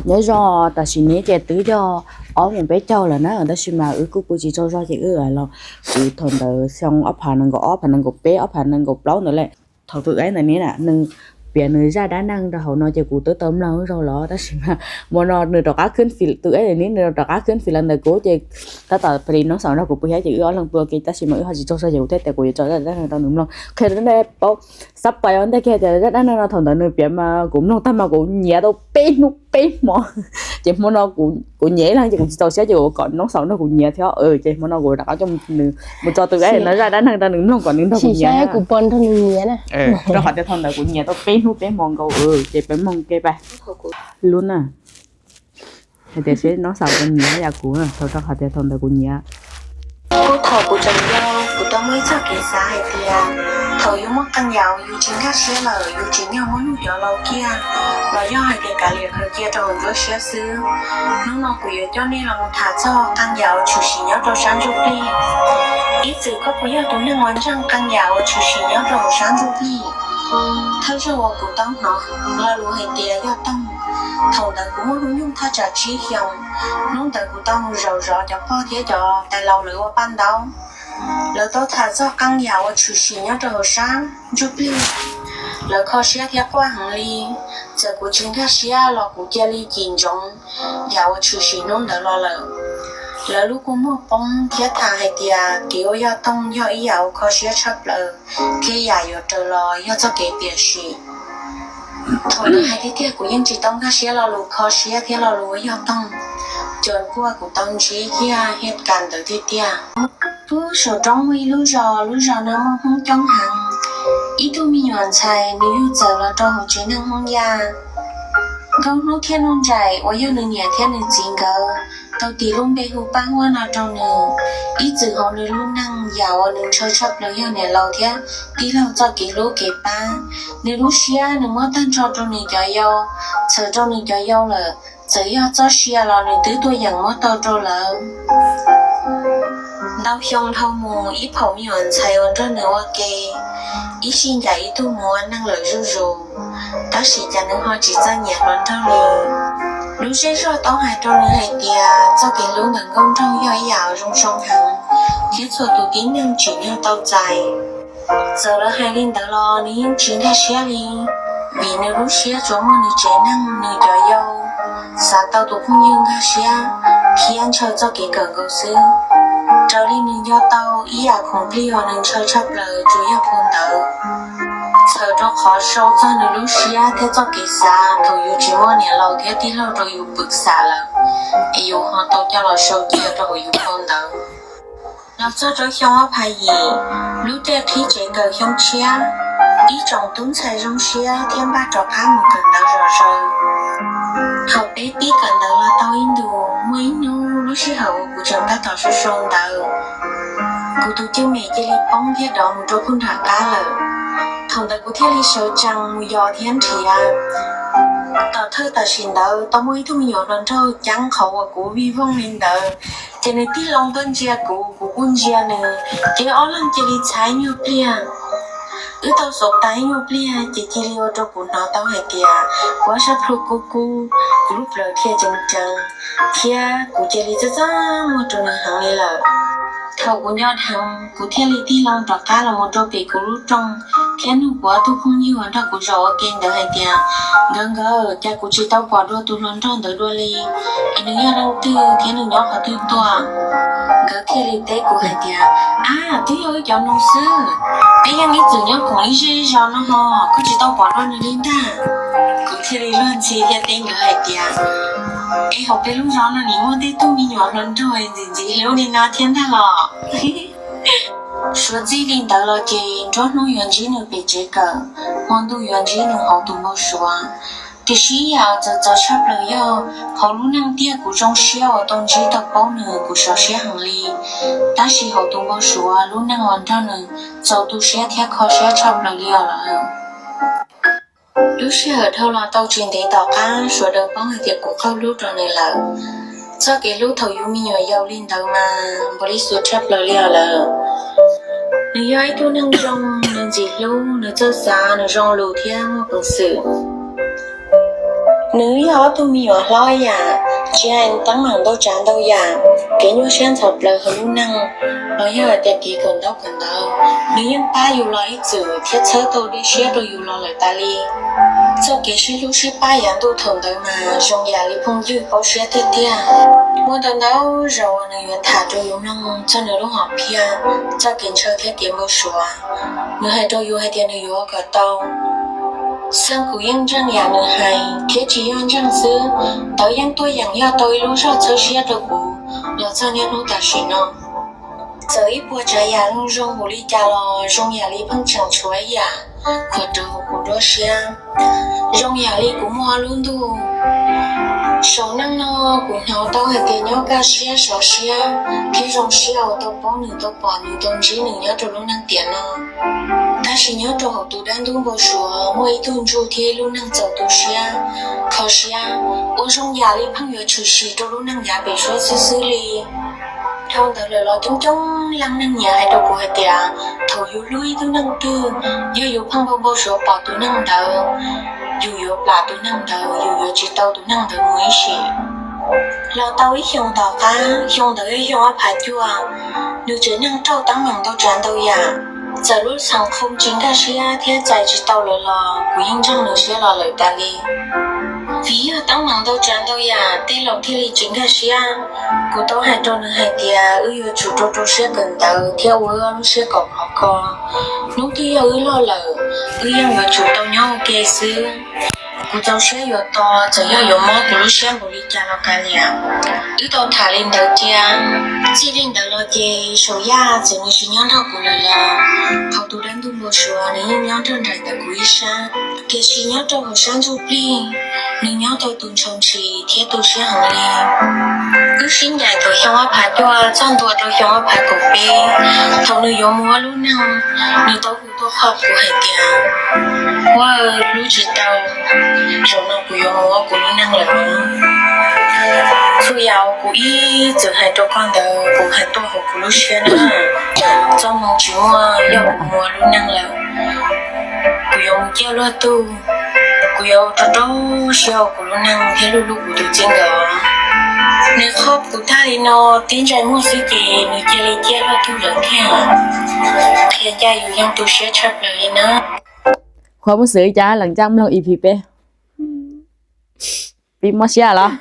Nyob zoo, tam sim no ces twb yog ob moos peb caug lawm na, tab sis mas wb kuj pw tsis tsaug zog ces wb los, kuv thaum ntawd xyoo ob phav nees nkaum ob, ob phav nees nkaum peb, ob phav nees nkaum plaub ntawd lawm. Thaum tus ev ntawm ni na nws piav nws zaj dab neeg rau hauv no ces kuv twb tau mloog zaug los, tab sis mas hmo no nws rov qab khwb fim, tus ev ntawm ni nws rov qab khwb fim los ntawm kuv ces tab tom pem li noob xaum nrog kuv pw thiab ces wb ob leeg pw ua ke, tab sis mas wb ho tsis tsaug zog ces kuv thiaj tias kuv yuav tso zaj dab neeg rau nws mloog. Qhia rau nej paub, xab pais ua ntej kiag tias zaj dab neeg no thaum ntawd nws piav mas kuv mloog tag mas kuv nyiav tau peb hnub peb hmo. Ces hmo no kuv nyiav ib leeg ces kuv tsis txaus siab ces kuv kom noob xaum nrog kuv nyiav thiab. Ces hmo no kuv rov qab coj nws mus tso tus ev no zaj dab neeg rau nws mloog kom nws nrog kuv nyiav, kuv pom nrog nws nyiav na. Rau qhov tias thaum ntawd kuv nyiav tau peb hnub peb hmo nkaus. Ces peb mloog ke pa lub na, hais tias seb noob xaum puas nyiav yam kuv, thaum rau qhov tias thaum ntawd kuv nyiav. Puag thaum kuv tseem yau, kuv tau muaj ib txoj kev xav hais tias thaum yus muaj qee yam uas yus tsis nkag siab lawm, yus tsim nyog muab nug cov laus kiag, los yog hais tias kav liam khaws cia rau hauv nruab siab xwb. Hnub no kuv yuav coj nej los mus tham txog qee yam uas tshwm sim nyob rau sab ntsuj plig. Ib txwm koj puas yog tus neeg uas ntseeg qee yam uas tshwm sim nyob rau hauv sab ntsuj plig? Thawj zaug uas kuv tau hnov lo lus hais tias yog toog, thaum ntawd kuv muaj hnub nyoog thaj tsam tsib xyoos. Hnub ntawd kuv tau mus zaum zov cov pog thiab cov tais laus lawv ua paj ntaub. Lawv tau tham txog qee yam uas tshwm sim nyob rau hauv sab ntsuj plig. Lawv kho siab thiab quaj heev li. Txawm kuv tsis nkag siab los kuv cia li cim ntsoov yam uas tshwm sim hnub ntawd los lawm. Lawv lub kua muag poob thiab tham hais tias kev ua yog toog yog ib yam uas kho siab tshaj plaws thiab yam yuav raws los yog txoj kev piam sim. Thaum ntawd hais tiag tiag kuv yeej tsis tau nkag siab lo lus kho siab thiab lo lus ua yog toog. Cov kuaj kuv tau ntsib kiag hia kas ntawd tiag tiag. Puag saum roob muaj ib lub zos, lub zos no muaj Hmoob coob heev. Ib tug me nyuam ntxhais nws yug txawm los rau hauv tsev neeg Hmoob Yaj. Nkauj hnub thiab Nuj Nraim uas yog nws niam thiab nws txiv nkawd tau tis lub npe hu Paj Huab no rau nws. Ib txwm hauv nws lub neej yam uas nws ntshaw tshaj plaws yog niam laus thiab tij laug txoj kev hlub kev pab. Nws lub siab nws muab tag nrho rau nws cov yau, txawm rau nws cov yau lawm, txawm yog txoj sia los nws twb tuaj yeem muab tau rau lawv. Ntau xyoo dhau mus ib phaum me nyuam ntxhais uas nrog nws ua ke, ib sij ncaim ib tug mus ua neej lawm zuj zus, tab sis cas nws ho tsis txawj nyiam hluas nraug li. Lub zej zog tau hais rau nws hais tias txoj kev hlub ntawm nkauj nraug yog ib yam zoo zoo heev, thiab txhua tus tib neeg tsim nyog tau txais. Txawm lawv hais li ntawd los nws yeej tsis nkag siab li, vim nws lub siab tsuas muaj nws tsev neeg nws cov yau, xav tau tus phooj ywg nkag siab thiab ntshaw txoj kev kawm nkaus xwb. Raws li nws nco tau ib yam khoom plig uas nws ntshaw tshaj plaws tsuas yog phau ntawv. Txhawm rau qhov sau txog nws lub siab thiab txoj kev xav thaum yus tsis muaj niam laus thiab tij laug rau yus pwm xam lawm, es yus ho tau coj los sau cia rau hauv yus phau ntawv. Los txog rau xyoo ob phav yim, lub caij qhib tsev kawm xyoo tshiab, ib tsoom tub ntxhais zoo siab thiab npaj rov qab mus kawm ntawv zom zaws. Thaum peb pib kawm ntawv los tau ib ntus, muaj ib hnub lub sij hawm uas kuv tseem tab tom sau sau ntawv, kuv tus cwj mem cia li poob thiab dov mus rau pug nram qab lawm. Thaum ntawd kuv thiaj li sawv tsees mus yos thiab nrhiav. Tom thawj tam sim ntawd tau muaj ib tug me nyuam hluas nraug ceeb qhov uas kuv vij voog li ntawd, ces nws tig loo tuaj ntsia kuv, kuv kuj ntsia nws, ces ob leeg cia li txhais nyuag pliag. Wb tau xauv tas ib nyuag pliag ces cia li ua rau kuv hnov tau hais tias kuv ob sab plhu kub kub, kuv lub plawv dhia ceev ceev, thiab kuv cia li txaj txaj muag rau nws heev li lawm. Thaum kuv nco dheev kuv thiaj li tig loo rov qab los mus rau pem kuv lub rooj thiab nug kuv ob tug phooj ywg uas nrog kuv zaum ua ke ntawd hais tias, nkawd nkawd, cas kuv tsis tau pom dua tus hluas nraug ntawd dua li, es nws yog leej twg thiab nws nyob qhov twg tuaj? Nkawd thiaj li teb kuv hais tias, ab, twb yog wb cov nus xwb, peb yeej ib txwm nyob koom ib zej zos no ho, koj tsis tau pom dua nws li ntag. Kuv thiaj li luag ntxhi thiab teb nkawd hais tias, es hauv peb lub zos no nim muaj tej tug me nyuam hluas nraug ntxim ntxim hlub li no thiab ntag los? Suav txij li ntawd los ces nruab hnub yuav ntsib nws pem tsev kawm, hmo ntuj yuav ntsib nws hauv tus npau suav. Tiam sis yam txawv txawv tshaj plaws yog hauv lub neej tiag kuv zoo siab uas tau ntsib tau paub nws, kuv sov siab heev li. Tab sis hauv tus npau suav, lub neej uas nrog nws txaus tu siab thiab kho siab tshaj plaws li os lawm. Lub sij hawm dhau los tau tsis ntev tom qab, sawv daws paub hais tias kuv qaug hlub rau nws lawm. Txoj kev hlub thaum yus me nyuam yaus li ntawd mas npaum li xuav tshaj plaws li os lawm. Nws yog ib tug neeg zoo, nws ntxim hlub, nws txawj xav, nws zoo lus thiab muaj peev xwm. Nws yog ob tug me nyuam hlob yam, tsis hais teeb meem ntau tsav ntau yam, kev nyuaj siab ntxhov plaws hauv lub neej, los yog hais tias kev kawm ntaub kawm ntawv, nws yeej pab yus los ib txwm thiab txhawb tau dej siab rau yus los lawm tas li. Txoj kev sib hlub sib pab yav ntuj thaum ntawd mas zoo yam li phooj ywg paub siab tiag tiag. Muaj ntau ntau zaus uas nws yuav tham rau yus mloog txog nws lub hom phiaj, txoj kev ntshaw thiab kev npau suav. Nws hais rau yus hais tias nws yuav ua kom tau. Xeeb kuv yeej ntseeg yam nws hais thiab tsis yog ntseeg xwb, ntawd yeej tuaj yeem yog tau ib lub zog txhawb siab rau kuv los txog niaj hnub tam sim no. Txawm ib puas tsav yam zoo zoo npaum li cas los zoo yam li pheej tseem tshuav ib yam khuam rau kuv nruab siab. Zoo yam li kuv muaj lub ntuj saum neej no, kuv hnov tau hais tias nyob kaj siab sov siab thiab zoo siab uas tau paub nws, tau pom nws, tau ntsib nws nyob rau lub neej tiam no. Tab sis nyob rau hauv tus dab ntub npau suav muaj ib tug ntsuj thiab ib lub neej txaus tu siab, kho siab, ua zoo yam li pheej yuav tshwm sim rau lub neej yav pem suab xwb xwb li. Dhau ntawd lawm los coob coob leej neeg nyiam hais rau kuv hais tias thaum yus hlub ib tug neeg twg, yog yus pheej npau npau suav pom tus neeg ntawd, yus yuav plam tus neeg ntawd, yus yuav tsis tau tus neeg ntawd mus ib sim. Los tau ib xyoos tom qab, xyoo ntawd yog xyoo ob phav cuaj, nws tsev neeg raug teeb meem ntau tsav ntau yam. Txawm lub xeev qhoo tsis nkag siab thiab txais tsis tau lawv los kuv yeej ntseeg nws siab los lawm tas li. Vim yog teeb meem ntau tsav ntau yam tej laus thiaj li tsis nkag siab. Kuv tau hais rau nws hais tias wb yuav tsum rau rau siab kawm ntawv thiab ua wb lub siab kom khov kho. Hnub twg yog wb loj lawm, wb yeej yuav tsum tau nyob ua ke xwb. Kuv txaus siab yuav tos, txawm yog yuav mob kuv lub siab npaum li cas los kav liam. Wb tau tham li ntawd cia, txij li ntawd los ces saum yaj txawm nws tsis nyob nrog kuv lawm los hauv tus dab ntub npau suav nws yeej nyob nrog nraim ntawm kuv ib sab. Tiam sis nyob rau hauv sab ntsuj plig, nws nyob tau tus ntshaus ntshis thiab tu siab heev li. Wb sib ncaim thaum xyoo ob phav cuaj txog ntua rau xyoo ob phav kaum peb, thaum nws yuav mus ua lub neej, nws tau hu tuaj qhov kuv hais tias, Huab, hlub tsis tau, zaum no kuv yuav mus ua kuv lub neej lawm. Txhua yam uas kuv ib txwm hais rau koj ntawd kuv hais tuaj hauv kuv lub siab na. Txoj hmoo tsis muaj, yog kuv mus ua lub neej lawm, kuv yuav mus ciaj luag tug, kuv yuav rau rau siab ua kuv lub neej thiab hlub hlub kuv tus txiv nkawd. Nws qhov kuv tag li no, tib ntsais muag xwb ces nws cia li ciaj luag tug lawm thiab. Qhia cas yus yeej tu siab tshaj plaws li na. Qhuav muab xwm cas lees caj mloog E P peb, pib mob siab los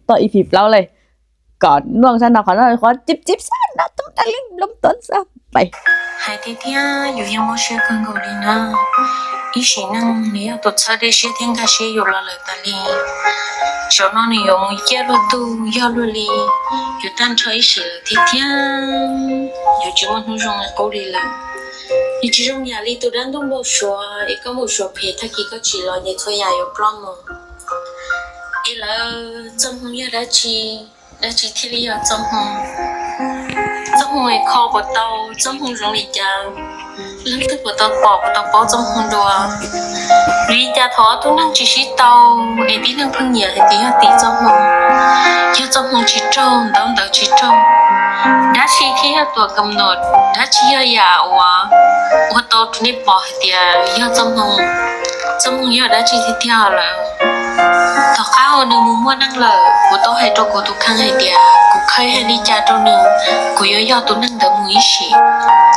tau E P plaub li. Kom mloog sab no qhov no qhov cib cib sab no tub dab li mloog tuav xab pais. Hais tiag tiag yus yeej mob siab kawg nkaus li na. Ib sim neej nws yog tus txhawb dej siab thiab nkag siab yus los lawm tas li. Zaum no nws yuav mus ciaj luag tug yog luag li, yus tag nrho ib sim lawm tiag tiag, yuav tsis muaj hnub zoo li qub li lawm. Nws tsis zoo yam li tus dab ntub npau suav es koj npau suav phem tag kis koj tsis los ces txhua yam yuav ploj mus. Es lawv txoj hmoo yog dab tsi, dab tsi thiaj li yog txoj hmoo? Txoj hmoo es kho puas tau? Txoj hmoo zoo li cas? Leej twg puas tau pom, puas tau paub txoj hmoo dua? Vim li cas thaum ob tug neeg tsis sib tau es tib neeg pheej nyiam hais tias yog tim txoj hmoo? Yog txoj hmoo tsis raug, ntaub ntawv tsis raug, dab tsi thiaj yog tuam kam nom? Dab tsi yog yam uas ua tau rau nej pom hais tias yog txoj hmoo? Txoj hmoo yog dab tsi tiag tiag lawm? Tom qab uas nws mus muaj neej lawm, kuv tau hais rau kuv tus kheej hais tias kuv khaws hais li cas rau nws, kuv yuav yog tus neeg ntawd mus ib sim.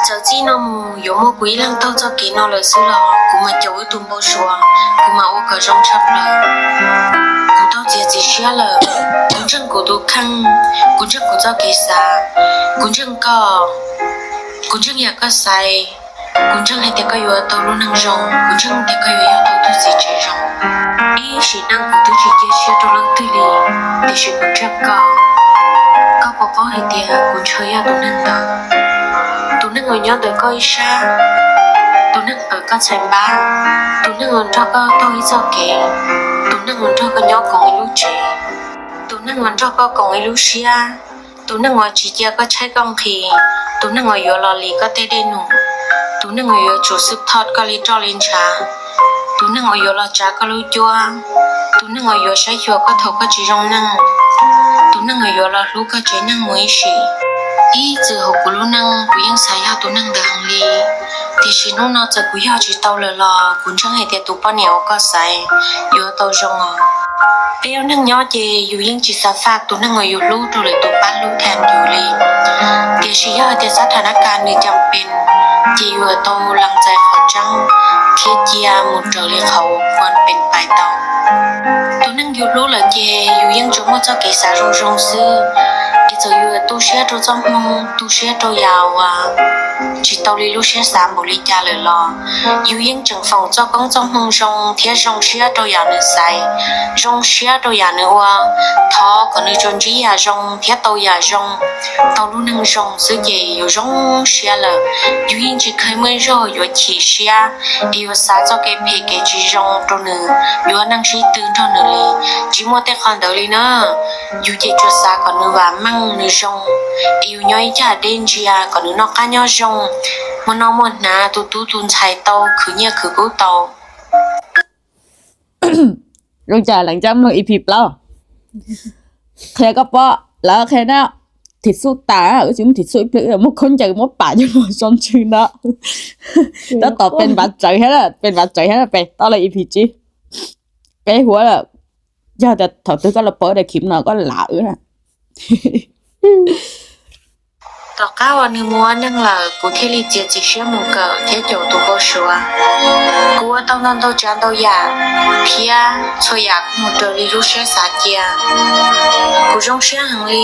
Txawm txij no mus yuav muaj kuv ib leeg taug txoj kev no lawm xwb los kuv mam caum wb tus npau suav, kuv mam ua kom zoo tshaj plaws. Kuv tau txiav txim siab lawm. Kuv ntseeg kuv tus kheej, kuv ntseeg kuv txoj kev xav, kuv ntseeg koj, kuv ntseeg yam koj xaiv. Kuv ntseeg hais tias koj yuav tau lub neej zoo, kuv ntseeg tias koj yuav yog tau tus txiv tsev zoo. Ib sim neej kuv twb tsis cia siab rau leej twg li, tiam sis kuv ntseeg koj. Koj puas paub hais tias kuv ntshaw yog tus neeg ntawd, tus neeg uas nyob ntawm koj ib sab, tus neeg qawm koj txhais npab, tus neeg uas nrog koj taug ib txoj kev, tus neeg uas nrog koj nyob koom ib lub tsev, tus neeg uas nrog koj koom ib lub siab, tus neeg uas tsis cia koj tshaib koj nqhis, tus neeg uas yuav los lis koj tej dej num, tus neeg uas yuav tsum xwb thoj koj li roj li ntshav, tus neeg uas yuav los tsav koj lub cuab, tus neeg uas yuav saib xyuas koj thaum koj tsis zoo neej, tus neeg uas yuav los hlub koj tsev neeg mus ib sim. Ib txwm hauv kuv lub neej kuv yeej xav yog tus neeg ntawd heev li, Tiam sis hnub no txawm kuv yog tsis tau lawm los kuv ntseeg hais tias tus poj niam uas koj xaiv yuav tau zoo os. Peb ua neej nyob ces yus yeej tsis xav faj tus neeg uas yus hlub rau lwm tus pab hlub tag yus li. Tiam sis yog hais tias xab thas nab kas nws cam pes, ces yus yuav tau lees txais qhov tseeb thiab cia mus raws li qhov uas kuv pes pais tau. Tus neeg yus hlub lawm ces yus yeej tsuas muaj txoj kev xav zoo zoo xwb. Es txawm yus tu siab rau txoj hmoo, tu siab rau yam uas tsis tau li lub siab xav npaum li cas lawm los yus yeej tseem foom txoj koob txoj hmoo zoo thiab zoo siab rau yam nws xaiv, zoo siab rau yam nws ua. Thov kom nws tsuas ntsib yam zoo thiab tau yam zoo, tau lub neej zoo xwb ces yus zoo siab lawm. Yus yeej tsis kheev muaj ib zaug yuav chim siab es yuav xav txoj kev phem kev tsis zoo rau nws, yuav neej sib tw nrog nws li. Tsis muaj tej qho ntawd li na. Yus ces tsuas xav kom nws vam meej nws zoo, es yus nyob ib cag deb ntsia kom nws noj qab nyob zoo, muaj noj muaj hnav, tu tub tu ntxhais tau, khwv nyiaj khwv kub tau. Zoo cas lees caj mloog E P plaub? Qhia koj paub lawv qhia na, thim xuj tas, wb tsis muaj thim xuj ib pliag, wb muab khaub ncaws muab pam coj los so ntswg no. Tab tom pes npav tsawv thiab, pes npav tsawv thiab, pes tau lawm E P tsib. Peb huab lawm, yog tias thaum twg koj los pom daim khiv no koj lam wb na. Tom qab uas nws mus ua neej lawm, kuv thiaj li txiav txim siab mus kawm thiab caum tus npau suav. Kuv ua tau ntau ntau tsav ntau yam, thiab txhua yam kuj mus raws li lub siab xav cia. Kuv zoo siab heev li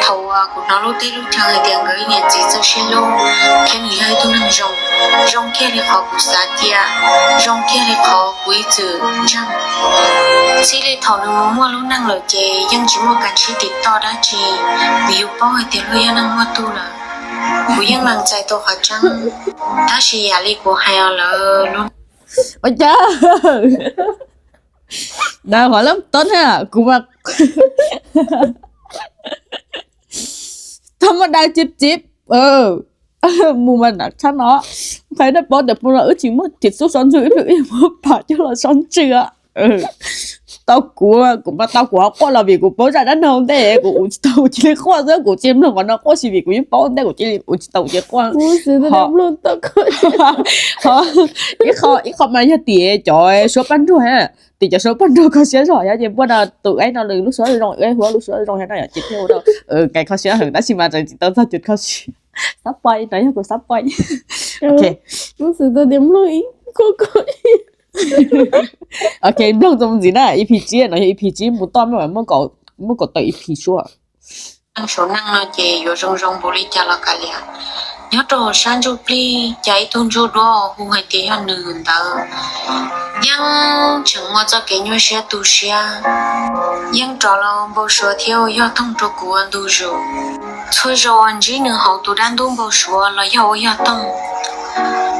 thaum uas kuv hnov lub teb lub chaw hais tias nkawd ib niam txiv txawj sib hlub, thiab nws yog ib tug neeg zoo, zoo kiag li qhov kuv xav cia, zoo kiag li qhov kuv ib txwm ntseeg. Txij li thaum nws mus muaj lub neej lawm ces yeej tsis muaj kas sib tiv toj dab tsi, vim yus paub hais tias luag yog neeg muaj tug lawm. Kuv yeej lees txais tau qhov tseeb, tab sis yam li kuv hais os lawm, ua cas na, qhov lab tob na, kuv mas tau muaj dab tsi txiv, mus mas nam tshab no, qhia nej paub tias pub no wb tsis muaj thim xuj so ntswg, wb pheej muab pam coj los so ntswg. Tau kuv, kuv mas tau kuv ho quaj los vim kuv paub zaj dab no ntej, kuv ua tsis tau cia li quaj xwb, kuv cia li mloog qhov no quaj xwb vim kuv yeej paub ntej, kuv cia li ua tsis tau cia li quaj. Ib qho mas yog tim cov suab paj nruag, tim cov suab paj nruag kho siab zog thiab ces npuaj no tus aib no lub suab zoo, aib huab lub suab zoo thiab no ces thiaj ua rau nkais kho siab heev tab sis mas tseem tsis tau txog cov kho siab. Xab poj no yog kuv xab poj. Ok, mloog txuas mus ntxiv na, E P tsib no yog E P tsib mus toj, muaj kaum tawm E P suab. Neej saum neej no ces yuav zoo zoo npaum li cas los kav liam, nyob rau hauv sab ntsuj plig cas ib tug ntsuj duab hu hais tias yog nws ntawd yeej tseem muaj txoj kev nyuaj siab tu siab, yeej rov los npau suav thiab ua yog toog rau kuv ua ntu zus. Txhua zaus uas ntsib nws hauv tus dab ntub npau suav los yog ua yog toog,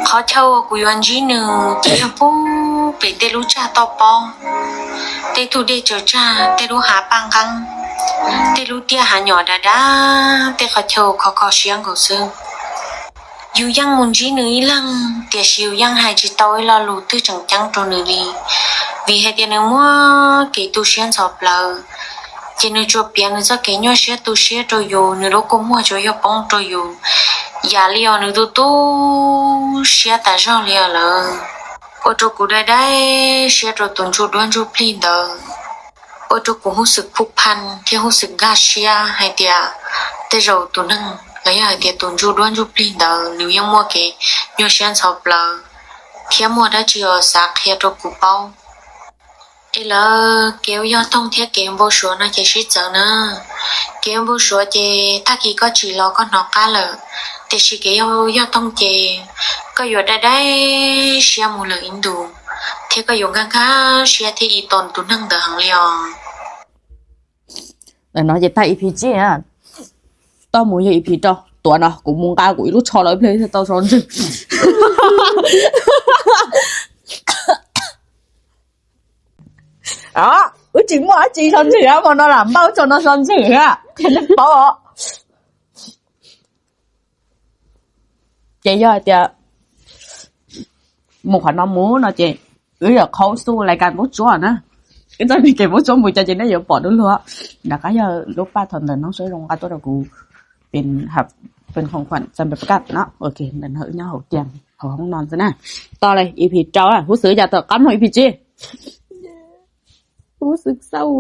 qhov chaw uas kuv yuav ntsib nws ces yog pub pem tej lub tsag toj pob, tej tug dej tsaws tsag, tej lub hav paj nqeeb, tej lub tiaj hav nyom dav dav, tej qhov chaw khov kho siab nkaus xwb. Yus yeej mus ntsib nws ib leeg, tiam sis yus yeej hais tsis tau ib lo lus twg tseem ceeb rau nws li, vim hais tias nws muaj kev tu siab ntxhov plawv, ces nws tsuas piav nws txoj kev nyuaj siab tu siab rau yus, nws lub kua muag tsuas yog poob rau yus, yam li os nws tu tu siab tas zog li os lawm. Ua rau kuv dai dai siab rau tus ntsuj duab ntsuj plig ntawd, ua rau kuv huj xwm phuj phan thiab huj xwm nkag siab hais tias tej zaum tus neeg los yog hais tias tus ntsuj duab ntsuj plig ntawd nws yeej muaj kev nyuaj siab ntxhov plawv thiab muaj dab tsi os xav qhia rau kuv paub. Es lawv kev ua yog toog thiab kev ua npau suav no ces sib txawv na. Kev ua npau suav ces tag kis koj tsim los koj hnov qab lawm, tiam sis kev ua yog toog ces koj yuav dai dai siab mus lawm ib ntus, thiab koj yuav nkag nkag siab thiab i tos tus neeg ntawd heev li os. Ntawm no ces tag E P tsib, toj mus yog E P rau tuav no kuv mus nqa kuv ib lub tsho los ib pliag thiaj tau so ntswg. Wb tsis muaj dab tsi so ntswg, hmo no lam npaj tsho no so ntswg, qhia nej paub. Ces yog hais tias mus qhov no mus no ces wb yuav qhaub xub lais kas npub tsuab na. Wb txoj me kev npub tsuab mus cas ces nej yuav pom dua luag. Nram qab yog lub paj thaum ntawm no sawv zoo nqa tuaj rau kuv pes khoom khuam txas npes pab kaj no. Ok, ntawm no wb nyob hauv tiag. Hauv hoob no xwb na. Tau lawm, E P rau, huv xwm cas tom qab mloog E P tsib. Huv xwm xau.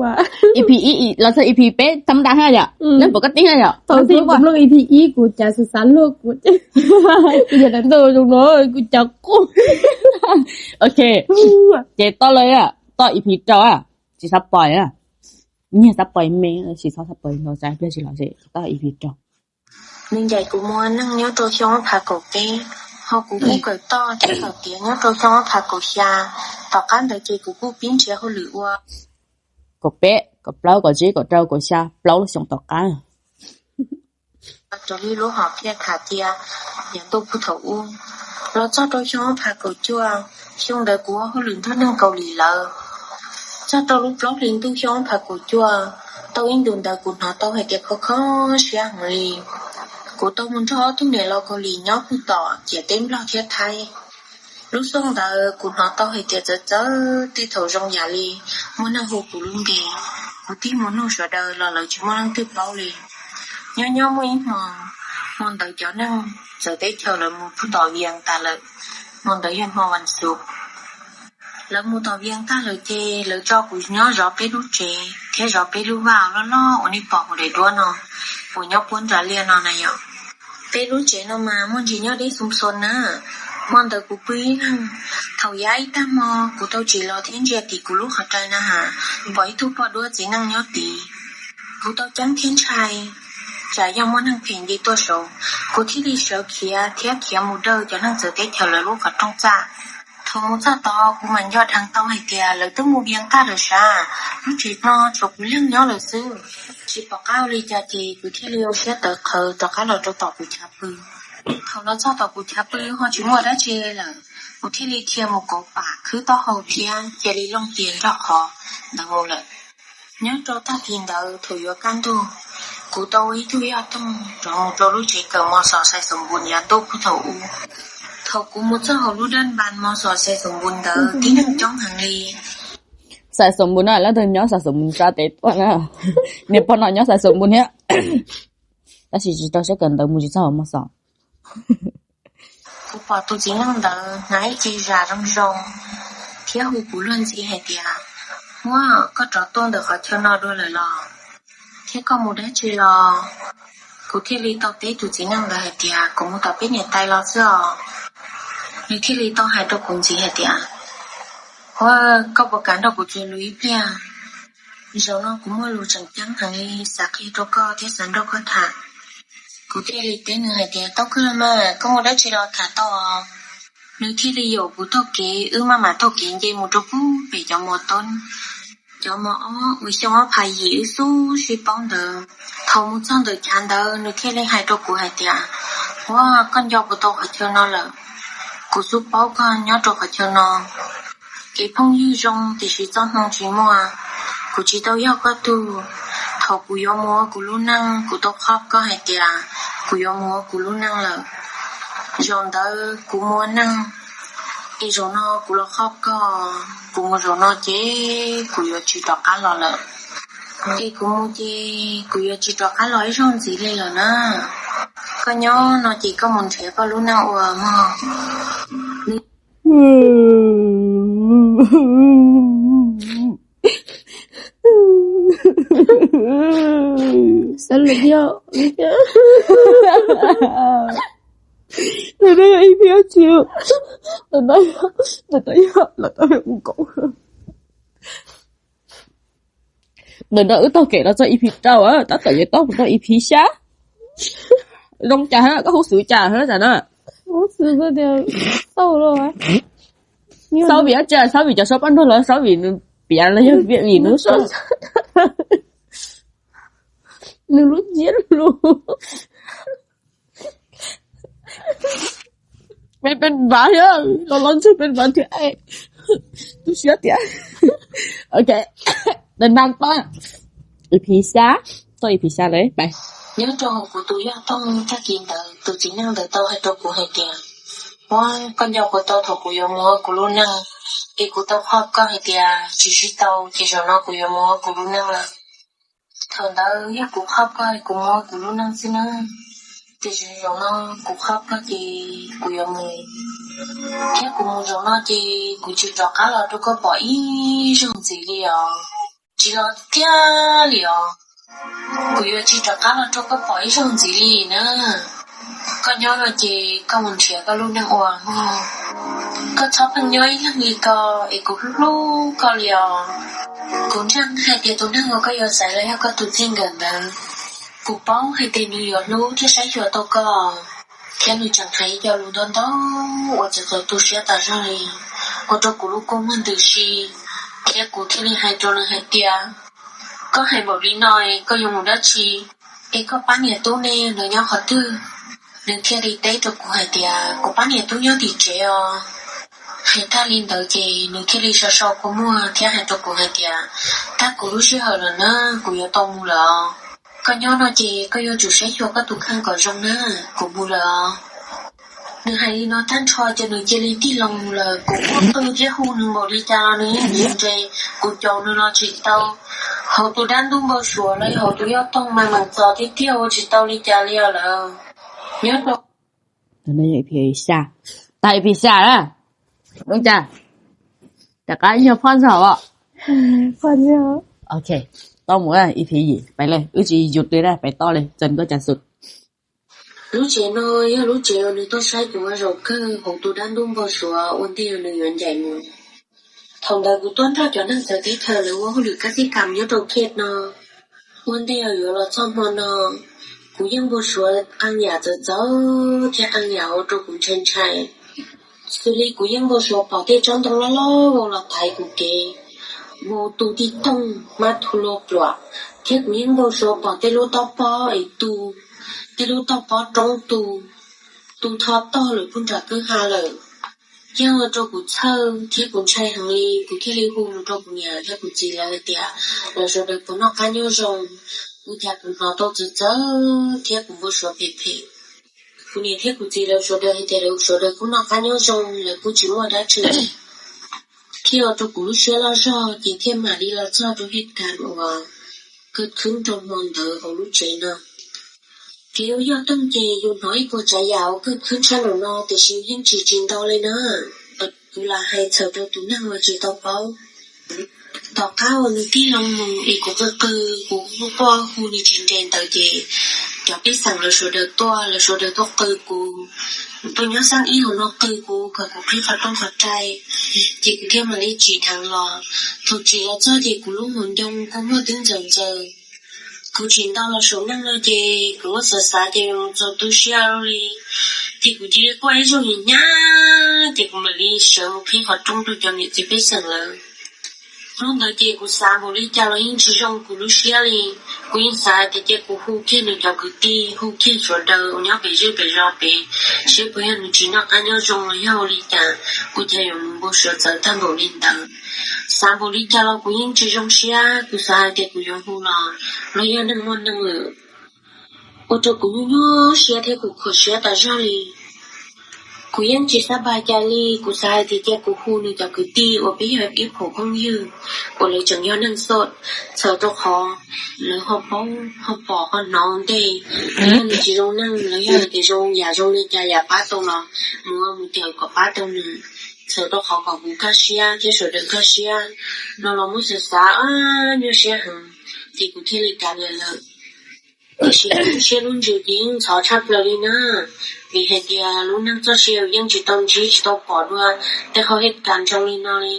E P ib los txog E P peb tham dab hab yom, nej puas koj tib hab yom? Thaum twg kuv mloog E P ib kuv cas xav xav luag kuv, kuv yog neeg ntuj zoo no kuv cas quaj. Ok, ces tau lawm, tau E P rau, tsis xav pais, nyiag xav pais me, tsis txhob xav pais ntau, tsis los tsis tau E P rau. Nws ncaim kuv muaj neej nyob rau xyoo ob phav kaum peb, ho kuv kuj kawm toj thiab kawm tiav nyob rau xyoo ob phav kaum xya. Tom qab ntawd ces kuv kuj pib nrhiav hauj lwm ua. Kaum peb, kaum plaub, kaum tsib, kaum rau, kaum xya, plaub lub xyoo tom qab. Raws li lub hom phiaj tham tias, yav ntuj puag thaum ub, los txog rau xyoo ob phav kaum cuaj, xyoo ntawd kuv ua hauj lwm nrog neeg Kaus Lim lawm. Txog rau lub plaub hlis ntuj xyoo ob phav kaum cuaj, tau ib ntus ntawd kuv hnov tau hais tias kho kho siab heev li. Kuv tau mus nrog ob tug niam laus Kaus Lim nyob puag tom ciam teb Nplog thiab Thaib. Lub xyoo ntawd kuv hnov tau hais tias txawv txawv tej thaum zoo yam li muaj neeg hu kuv lub npe, kuv tig mus nug sawv daws los lawv tsis muaj leej twg paub li. Nyob nyob muaj ib hmo, hmo ntawd cov neeg txawv teb chaws lawv mus puag tom Vias tas lawm. Hmo ntawd yog hmo vas xuv. Lawv mus tom Vias tag lawm ces lawv tso kuv nyob zov peb lub tsev thiab zov peb lub vaj loj loj uas nej pom hauv daim duab no, uas nyob puab nram liaj no na yom. Peb lub tsev no mas muaj ntsis nyob deb xoo xoo na. Hmo ntawd kuv pw ib leeg, thaum yav ib tag hmo kuv tau tsim los thiab ntsia tim kuv lub qhov rai na has, pom ib tug poj duab txiv neej nyob tid. Kuv tau ceeb thiab ntshai, tsam yog muaj neeg phem nce tuaj saud. Kuv thiaj li sawv khiav thiab khiav mus dawj cov neeg txawv teb chaws lawv lub qhov rooj txaj. Thaum mus txog tod kuv mam nco dheev tau hais tias lawv twb mus Vias tag lawm sav, lub tsev no tshuav kuv leeg nyob lawm xwb. Tsis pom qab ua li cas ces kuv thiaj li ua siab tawv qhawv rov qab los rau tom kuv chav pw. Thaum los txog tom kuv chav pw ho tsis muaj dab tsi lawm, kuv thiaj li dhia mus kauv pam khwb taub hau thiab cia li looj tias nrog qhov ntawd mus lawm. Nyob rau tag kis ntawd thaum yuav kaj ntug, kuv tau ua ib tug yoj toog rov mus rau lub tsev kawm mos xom Xais Xoom Npus yav ntuj puag thaum ub. Thaum kuv mus txog hauv lub dab npas mos xom Xais Xoom Npus ntawd tib neeg coob heev li. Xais Xoom Npus na, leej twg nyob Xais Xoom Npus tsa tes tuaj na. Niag pog no nyob Xais Xoom Npus thiab, tab sis tsis tau siab kawm ntawv mus tsis txog hauv mos xom. Kuv pom tus txiv neej ntawd hnav ib ce zam zoo zoo thiab hu kuv luag ntxhi hais tias, Huab, koj rov tuaj ntawm qhov chaw no dua lawm los? Thiab koj mus dab tsi los? Kuv thiaj li tau teb tus txiv neej ntawd hais tias, Kuv mus tom peb niam tais los xwb os. Nws thiaj li tau hais rau kuv ntxiv hais tias, Huab, koj puas kam nrog kuv tsuas lus ib pliag? Zaum no kuv muaj lus tseem ceeb heev li xav qhia rau koj thiab xav nrog koj tham. Kuv thiaj li teb nws hais tias, Tau kawg los mas, koj muaj dab tsi los tham tau. Nws thiaj li yaum kuv taug kev, wb maj mam taug kev nce mus rau pem cov mos toob, cov mos ob uas xyoo ob phav yim wb xub sib paub ntawd. Thaum mus txog ntawm chav ntawd nws thiaj li hais rau kuv hais tias, Huab, koj nco kuv tau qhov chaw no lawm. Kuv xub paub koj nyob rau qhov chaw no. Kev phooj ywg zoo tiam sis txoj hmoo tsis muaj. Kuv tsis tau yog koj tug. Thaum kuv yuav mus ua kuv lub neej kuv tau qhob koj hais tias kuv yuav mus ua kuv lub neej lawm. Zaum ntawd kuv mus ua neej, es zaum no kuv los qhob koj. Kuv mus zaum no ces kuv yuav tsis rov qab los lawm. Es kuv mus ces kuv yuav tsis rov qab los ib zaug ntxiv li lawm na. Koj nyob no ces koj mus nrhiav koj lub neej ua mog. Xav lawm thiab. Ntawm no yog ib phiab tsis, ntawm no yog, ntawm no yog los tau ua nkaus. Ntawm no wb taug kev los txog E P rau, tab tom yuav taug mus rau E P xya. Zoo cas, koj huv xwm cas hab tam no? Xaub vim dab tsi? Xaub vim cov suab paj nrog los, xaub vim nws piav los yog vim nws lub suab, nws lub ntsiab lus? Peb peb npav thiab, los los ntseg peb npav thiab, tu siab tiag. Ok, đừng đăng tao. E P xya, txog E P xya lawm, pais. Nyob rau hauv kuv tus yog toog tag kis ntawd tus txiv neej ntawd tau hais rau kuv hais tias, Huab, koj nco kuv tau thaum kuv yuav mus ua kuv lub neej, es kuv tau qhob koj hais tias tsis sib tau ces zaum no kuv yuav mus ua kuv lub neej lawm. Thaum ntawd yog kuv qhob koj kuv mus ua kuv lub neej xwb na. Tiam sis zaum no kuv qhov koj ces kuv yuav mus, thiab kuv mus zaum no ces kuv tsis rov qab los rau koj pom ib zaug ntxiv li os. Tsis los tiag li os. Kuv yuav tsis rov qab los rau koj pom ib zaug ntxiv li na. Koj nyob no ces koj mus nrhiav koj lub neej ua mog. Koj txhob pheej nyob ib leeg li ko es kuv hlub hlub koj li os. Kuv ntseeg hais tias tus neeg uas koj yuav xaiv los yog koj tus txij nkawm ntawd. Kuv paub hais tias nws yuav hlub thiab saib xyuas tau koj, thiab nws tseem hais ib co lus ntau ntau uas txawv txaus tu siab tas zog li, ua rau kuv lub kua muag ntws si, thiab kuv thiaj li hais rau nws hais tias, koj hais npaum li no es koj yuav mus dab tsi? Es koj pab niam tub ne, nws nyob qhov twg? Nws thiaj li teb rau kuv hais tias, kuv pab niam tub nyob tim tsev os. Hais tag li ntawd ces nws thiaj li so so kua muag thiab hais rau kuv hais tias, tag kuv lub sij hawm lawm na, kuv yuav tau mus lawm os. Koj nyob no ces koj yuav tsum saib xyuas koj tus kheej kom zoo na, kuv mus lawm os. Nws hais li no tag nrho ces nws cia li tig loo mus lawm. Kuv quaj qw thiab hu nws npaum li cas los nws yeej tsis nres, kuv caum nws los tsis tau. Hauv tus dab ntub npau suav los yog hauv tus yoj toog mas meem txos tiag tiag ua tsis tau li cas li os lawm. Nyob rau ib phim xya, tag ib phim xya na, Nuj Cas, rov qab ib nyuag phoj ntxog os. Ok, tau mus ib phim yim pais le, wb tsis yus twg na, pais toj li txog koj cas xwb. Lub tsev no yog lub tsev uas nws tuaj saib kuv ua zaum kawg hauv tus dab ntub npau suav ua ntej uas nws yuav ncaim mus. Thaum ntawd kuv tuaj nrog cov neeg txawv teb chaws lawv ua hauj lwm kab xib kam nyob rau khej no. Ua ntej uas yuav los txog hmo no, kuv yeej npau suav qee yam txawv txawv thiab qee yam ua rau kuv ntshai ntshai. Xws li kuv yeej npau suav pom tej tsob ntoo loj loj vau los thaiv kuv kev, vau tu tib toog hmab thu lua pluam, thiab kuv yeej npau suav pom tej lub tob pob es tu, tej lub tob pob roob tu, tu tho tog lawm puag nram kwj ha lawm. Yeej ua rau kuv txhawj thiab kuv ntshai heev li, kuv thiaj li hu mus rau kuv niam thiab kuv txiv lawv hais tias lawv sawv daws puas noj qab nyob zoo, ua cas kuv hnov tau txawv txawv thiab kuv npau suav phem phem. Kuv niam thiab kuv txiv lawv sawv daws hais tias lawv sawv daws kuj noj qab nyob zoo, lawv kuj tsis muaj dab tsi. Thiaj ua rau kuv lub siab loj zog ces thiaj mam li los txog rau hej kas uas kaj khwb rau hmo ntawd hauv lub tsev no. Kev ua yoj toog ces yus hnov ib puas tsav yam uas kaj khwb tshaj nraum no tiam sis yeej tsis tsis ntau li na. Kuv lam hais txhawm rau tus neeg uas tsis tau paub. Tom qab uas nws tig loo mus es kuv qw qw, kuv quaj quaj hu nws tsis nres ntawd ces cov pej xeem lawv sawv daws tuaj, lawv sawv daws tuaj qw kuv, tuaj nyob xab ib hauv no qw kuv kom kuv qhib qhov rooj qhov rai, ces kuv thiaj mam li tsim dheev los. Thaum tsim los txog ces kuv lub hmoov ncoo kua muag twb ntxaws ntxaws. Kuv tsis ntau los saum neej no ces kuv muab xav xav ces txaus tu siab li. Ces kuv cia li quaj ib zaug hnyav hnyav ces kuv mam li sawv mus qhib qhov rooj rau cov niam txiv pej xeem lawv. Hnub ntawd ces kuv xav npaum li cas los yeej tsis zoo kuv lub siab li. Kuv yeej xav tias cia kuv hu kiag nws cov kwv tij, hu kiag sawv daws uas nyob pem zej pem zos pem, seb puas yog nws tsis noj qab nyob zoo los yog ua li cas, ua cas yuav mus npau suav txawv tag npaum li ntawd. Xav npaum li cas los kuv yeej tsis zoo siab, kuv xav hais tias kuv yuav hu los, los yog neeg muaj neeg lwm. Ua rau kuv nyuaj nyuaj siab thiab kuv khuam siab tas zog li. Kuv yeej tsis xav pab cas li, kuv xav hais tias cia kuv hu nws cov kwv tij uas peb yog ib phaum phooj ywg uas lawv tseem yog neeg xoj, txhawm rau qhov lawv ho paub ho pom ho hnov ntej. Yog nws tsis zoo neeg, lawv yog hais tias zoo yam zoo li cas yam pab tau los mus ua mus cawm kom pab tau nws. Txhawm rau qhov kom kuv kaj siab thiab sawv daws kaj siab no los muab xav xav nyuaj siab heev, ces kuv thiaj li kav liam lawm. Tiam sis lub siab lub ntsws ces yeej ntxhov tshaj plaws li na, vim hais tias lub neej txoj sia yeej tsis tau ntsib tsis tau pom dua tej qhov hej kas zoo li no li.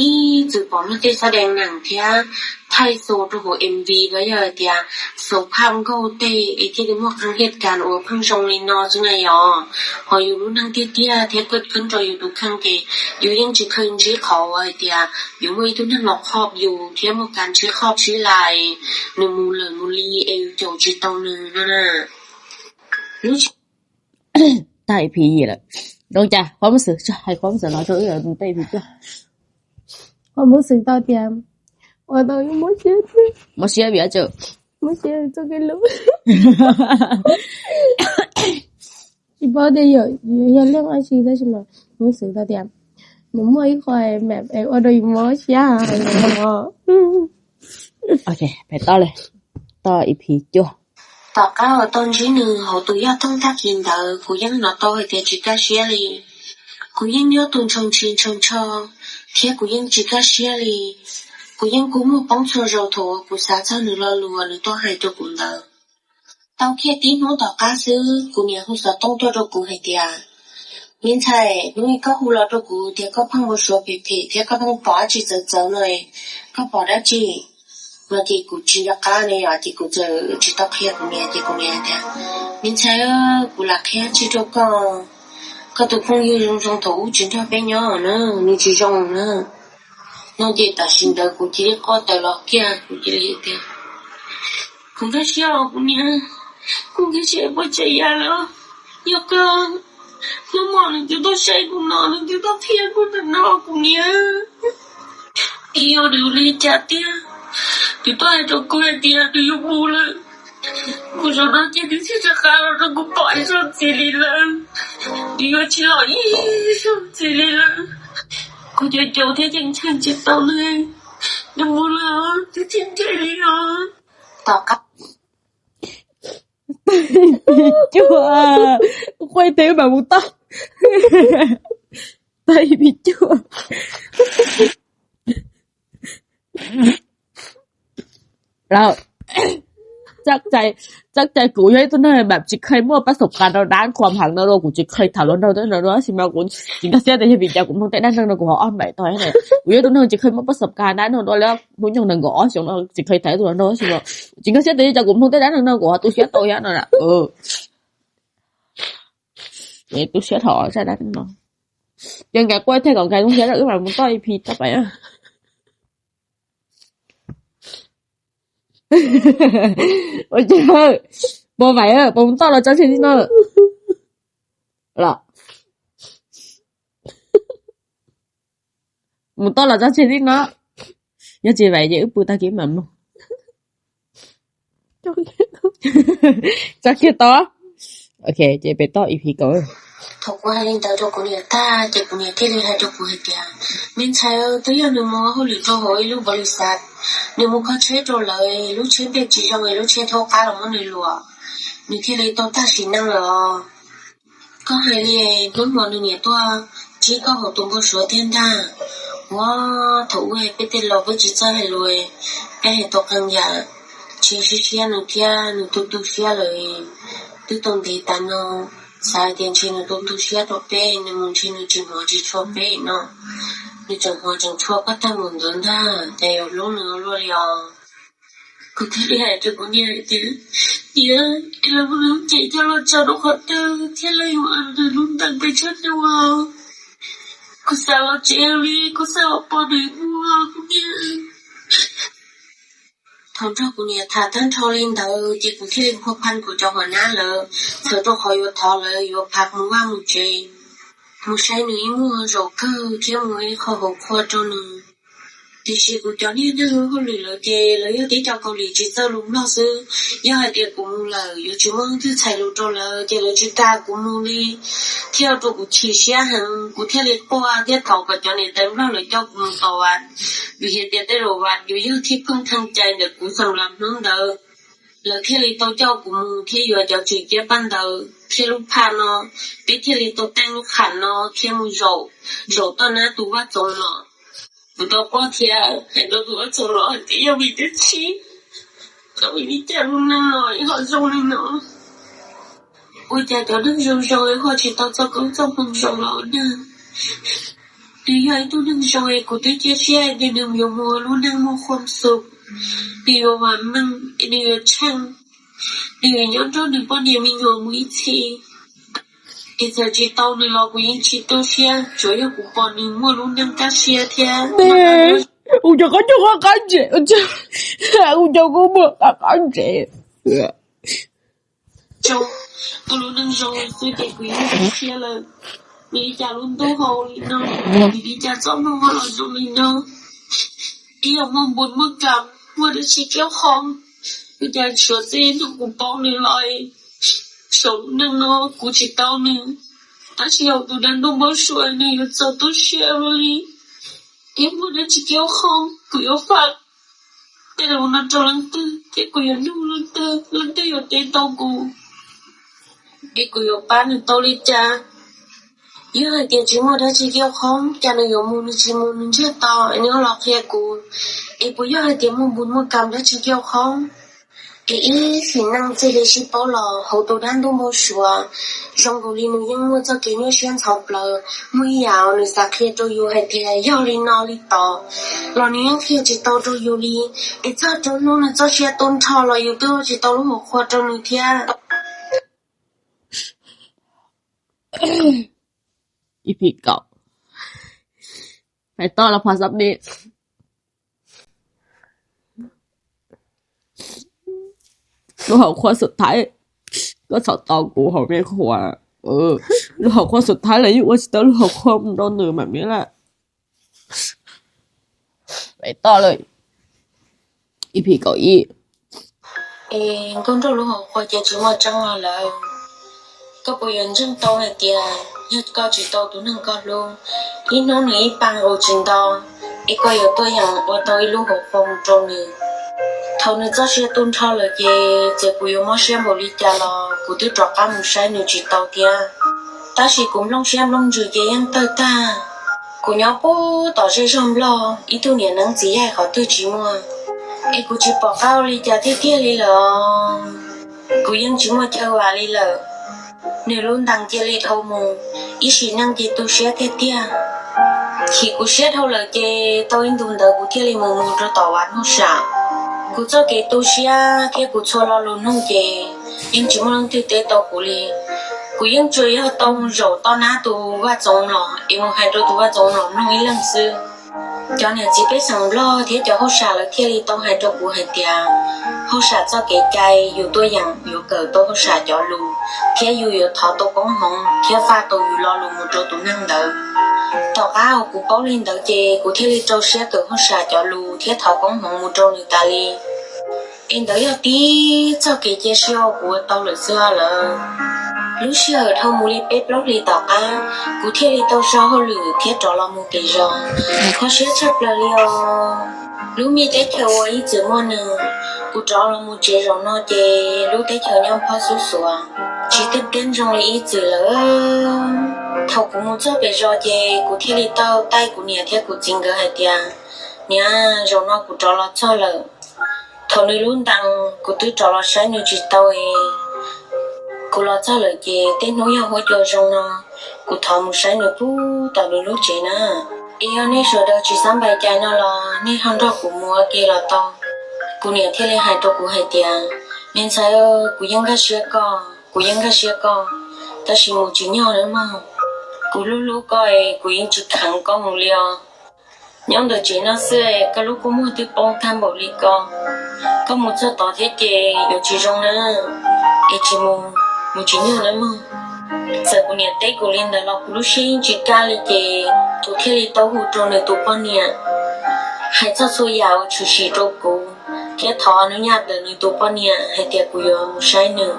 Ib txwm pom luag tej xab dees nees thiab thaij xus rau hauv M V los yog hais tias xus phaj nkauj tej es thiaj li muaj qee hej kas uas pheej zoo li no xwb na yom. Ho yus lub neej tiag tiag thiab kaj khwb rau yus tus kheej ces yus yeej tsis kheev ntsib qhov uas hais tias yuav muaj ib tug neeg los khoj yus thiab muaj kas ntsib khoj sib lais, nws mus lawm mus li es yus caum tsis tau nws no na. Lub tag ib phim yim lawm, zoo cas qhuav muab xwm, hais qhuav muab xwm no rau wb tej phim cuaj. Qhuav muab xwm tau tias ua tau yus muab siab, muab siab vim txoj kev hlub. Tsis paub tias yog leej ab tsi tab sis mas muab xwm tau tias nws muaj ib qho mam ua rau yus mob siab heev. Ok, peb toj li, toj ib phim cuaj. Tom qab uas tau ntsib nws hauv tus yaj thooj tag kis ntawd, kuv yeej hnov tau hais tias tsis kaj siab li. Kuv yeej nyob tus ntshaus ntshis ntshaus ntsho, thiab kuv yeej tsis kaj siab li. Kuv yeej kua muag poob txhua zaus thaum uas kuv xav txog nws lo lus uas nws tuaj hais rau kuv ntawd. Tau kiag tib hnub tom qab xwb, kuv niam hu xov tooj tuaj rau kuv hais tias, me ntxhais, hnub ib koj hu los rau kuv tias koj pheej npau suav phem phem thiab koj pheej pom dab tsi txawv txawv no, koj pom dab tsi? No ces kuv tsis nco qab ne yom, ces kuv txawm tsis tau qhia kuv niam, ces kuv niam tias, me ntxhais, kuv lam qhia dab tsi rau koj, koj tus phooj ywg zoo zoo thaum ub tsis nrog peb nyob na, nws tsis zoo na. No ces tam sim ntawd kuv cia li quaj tawm los kiag, kuv cia li tias, kuv nkag siab os kuv niam, kuv nkag siab poj tsam yam lawm. Yog koj, hnub no nws twb tuaj saib kuv no, nws twb tuaj qhia kuv ntawm no kuv niam. Yog nws li cas tiag, nws tuaj hais rau kuv hais tias nws yuav mus lawm. Kuv zaum no ces nws tsis rov qab los rau kuv pom ib zaug ntxiv li lawm. Nws yuav tsis los ib zaug ntxiv li lawm. Kuv caum caum thiab ceeb tsheej tsis tau nws, nws mus lawm twb tsis ntshe li os. Tom qab, cuaj, kuv quaj ib teg wb mam mus toj, toj ib pis cuaj. Lawm, txoj cai kuv yog ib tug neeg mam tsis kheev muaj pab xoom qas rau dab qhuas heev no dua, kuv tsis kheev tham luag nraug tej no dua, tab sis mas kuv tsis nkag siab tias yog vim cas kuv mloog tej dab neeg no kuv ho ob npaim tau. Kuv yog ib tug neeg tsis kheev muaj pab xoom qas dab neeg dua li hnub nyoog nees nkaum ob xyoo no tsis kheev tham tus hluas nraug, tab sis mas tsis nkag siab tias yog cas kuv mloog tej dab neeg no kuv ho tu siab tau thiab no. Tu siab dhau zaj dab neeg no. Ces nkais quaj thiaj kom nkais zoo siab, wb mam mus toj ib pis toj pais. Ua cas, puas vaim, puas mus toj los tso tseg li no los? Mus toj los tso tseg li no. Yog tsis vaim ces wb pw tag kis mam mloog. Tso kiag tod. Ok, ces peb toj ib pis kaum. Thaum kuv hais li ntawd rau kuv niam tag ces kuv niam thiaj li hais rau kuv hais tias, me ntxhais, twb yog nws mus ua hauj lwm rau hauv ib lub npaus lis xav, nws mus kho tsheb rau lawv, lub tsheb npej tsis zoo es lub tsheb thaub qab los muab nws luam, nws thiaj li tau tag sim neej los. Koj hais li, hnub no nws niam tuaj ntsib koj hauv tus npau suav thiab ntag. Ua, thaum ub peb tej laus peb tsis txawj hais lus, peb hais tau qee yam, ntshe siab siab nws thiab nws tu tu siab lawm. Twb tau ntev tas no, xav hais tias ntshe nws tu tu siab rau peb, nws mus ntshe nws tsis hnov tsis tshua peb no. Nws tseem hnov tseem tshua koj tag mus ntawd ntag, cas yuav hlub nws ua luaj li os. Kuv thiaj li hais rau kuv niam hais tias, niam, es lawv muab nws lub cev coj los tso rau qhov twg thiab lawv yuav ua nws lub ntees pes tsawg hnub os? Kuv xav los tsev li, kuv xav los pom nws mus os kuv niam. Thaum nrog kuv niam tham tag nrho li ntawd ces kuv thiaj li nphua phaj kuv cov hua nab lawm, txhawm rau qhov yuav thov lawv yuav phav mus vaj mus tsev, mus saib nws ib muag zaum kawg thiab mus ib qho hauv qhua rau nws. Tiam sis kuv cov niag neeg hauj lwm lawm ces lawv yog tib co Kaus Lim tsis txawj lus Nplog xwb. Yog hais tias kuv mus lawm yuav tsis muaj leej twg txhais lus rau lawv ces lawv tsis kam kuv mus li, thiaj ua rau kuv chim siab heev, kuv thiaj li quaj thiab thov kom cov niam tais Nplog lawv coj kuv mus tom vas, vim hais tias tej zaum vas yuav yog thib phooj theej cai ntawm kuv xeem Las Hnub ntawd. Lawv thiaj li tau coj kuv mus thiab yuav cov tswm ciab paj ntawd thiab lub phaj no, peb thiaj li tau teej lub qham no thiab mus zaum, zaum toj nab tus vaj txoov los. Kuv tau quaj thiab hais rau tus vaj txoov los hais tias yog vim twb tsis, yog vim li cas lub neej no ho zoo li no. Ua cas cov neeg zoo zoo ho tsis tau txoj koob txoj hmoov zoo los ua neeg. Nws yog ib tug neeg zoo es kuv twb cia siab hais tias nws yuav mus ua lub neej muaj khuam xum, nws yuav vam meej es nws yuav tsheej, nws yuav nyob nrog nws poj niam me nyuam mus ib txhis. Es txawm tsis tau nws los kuv yeej tsis tu siab, tsuav yog kuv pom nws muaj lub neej kaj siab thiab. Ua cas koj coj qab qab ntses, ua cas koj muaj qab qab ntses. Tus lub neej zoo xwb ces kuv yeej tu siab lawm. Vim li cas lub ntuj ho ua li no, vim li cas txoj hmoo ho los zoo li no. Ib yam muaj npua muaj kam, muaj dab tsi kiab qhov, vim li cas suav txij hnub kuv paub nws los saum lub neej no kuv tsis tau nws, tab sis yog tus dab ntuj npau suav nws yuav txaus tu siab ua luaj li. Ib muaj dab tsi kiab qhov kuv yuav faj, tej lus no rau leej twg, thiab kuv yuav nug leej twg, leej twg yuav teb tau kuv, es kuv yuav pab nws tau li cas? Yog hais tias tsis muaj dab tsi kiaj qhoob, cas nws yuav mus nws tsis mus nws ntsiag to es nws ho los qhia kuv? Es puas yog hais tias muaj npus muaj kam dab tsi kiaj qhoob? Es ib sim neej txij li sib paub los hauv tus dab ntuj npau suav, zoo nkaus li nws yeej muaj txoj kev nyuaj siab ntxhov plaws. Muaj ib yam nws xav qhia rau yus hais tias yog li no li tod, los nws yeej qhia tsis tau rau yus li. Es txog rau hnub nws txoj sia tu nrho los yus twb ua tsis tau lub hauv qhua rau nws thiab. Ib phim kaum, hais toj los phom xab ni. Lub hauv qhua xub thaib, koj txhob tos kuv hauv me qhua. Lub hauv qhua xub thaib los yeej ua tsis tau lub hauv qhua mus rau nws mam li lawm. Hais toj lawm. Ib phim kaum ib. Es nkauj nraug, lub hauv qhua ces tsis muaj tseeb los lawm. Koj puas yuav ntseeg tau hais tias yog koj tsis tau tus neeg koj hlub, ib hnub nws ib pa nqus tsis nto, es koj yuav tuaj yeem ua tau ib lub hauv qhua mus rau nws? Thaum nws txoj sia tu nrho lawm ces txawm kuv yuav mob siab npaum li cas los kuv twb rov qab mus saib nws tsis tau thiab. Tab sis kuv nplooj siab nplooj ntsws ces yeej tawg tag. Kuv nyob puag tom zej zog Nplog, ib tug niam neeb txiv yaig qhov twg tsis muaj, es kuv tsis pom qab ua li cas tiag tiag li lawm. Kuv yeej tsis muaj chaw vam li lawm. Nws lub ntees cia li dhau mus, ib sim neej ces tu siab tiag tiag. Chim kuv siab dhau lawm ces tau ib ntus ntawd kuv thiaj li mus mus rau tom vaj hauj sam. Kuv txoj kev tu siab thiab kuv txhua lo lus nug ces yeej tsis muaj leej twg teb tau kuv li. Kuv yeej tsuas yog tau mus zaum toj nab tus vaj txoov los es mus hais rau tus vaj txoov los mloog ib leeg xwb. Cov niam txiv pej xeem Nplog thiab cov hauj sam lawv thiaj li tau hais rau kuv hais tias hauj sam txoj kev cai yus tuaj yeem yuav kawm tau hauj sam cov lus, thiab yus yuav thov tau koob hmoov thiab faj tau yus lo lus mus rau tus neeg ntawd. Tom qab uas kuv paub li ntawd ces kuv thiaj li rau siab kawm hauj sam cov lus thiab thov koob hmoov mus rau nws tas li. Es ntawd yog tib txoj kev cia siab uas kuv ua tau lawm xwb lawm. Lub sij hawm dhau mus li peb plaub hlis tom qab, kuv thiaj li tau so hauj lwm thiab rov los mus pem zos. Kho siab tshaj plaws li os. Lub me teb chaws uas ib txwm muaj nws, kuv rov los mus tsev zaum no ces lub teb chaws nyob phob xub xuav, tsis tiaj tiab ntsoog li ib txwm lawm. Thaum kuv mus txog pem zos ces kuv thiaj li tau taij kuv niam thiab kuv txiv nkawd hais tias, niam, zaum no kuv rov los txog lawm. Thaum nws lub ntees kuv twb rov los saib nws tsis tau es kuv los txog lawm ces tej hnub yog huab cua zoo no kuv thov mus saib nws puag tom nws lub tsev na. Es yog nej sawv daws tsis xav npais cai no los nej ho nrog kuv mus ua ke los tau. Kuv niam thiaj li hais rau kuv hais tias, me ntxhais, kuv yeej nkag siab koj, kuv yeej nkag siab koj, tab sis mus tsis nyog nawb mog. Kuv hlub hlub koj es kuv yeej tsis kheev koj mus li os. Nyob ntawm tsev no xwb es koj lub kua muag twb poob tag npaum li ko, koj mus txog tod thiab ces yuav tsis zoo na. Es tsis mus, mus tsis nyog nawb mog. Txawm kuv niam teb kuv li ntawd los kuv lub siab yeej tsis kaj li ces kuv thiaj li tau hu rau nws tus poj niam, hais txog txhua yam uas tshwm sim rau kuv, thiab thov nws nyaj ntawm nws tus poj niam hais tias kuv yuav mus saib nws.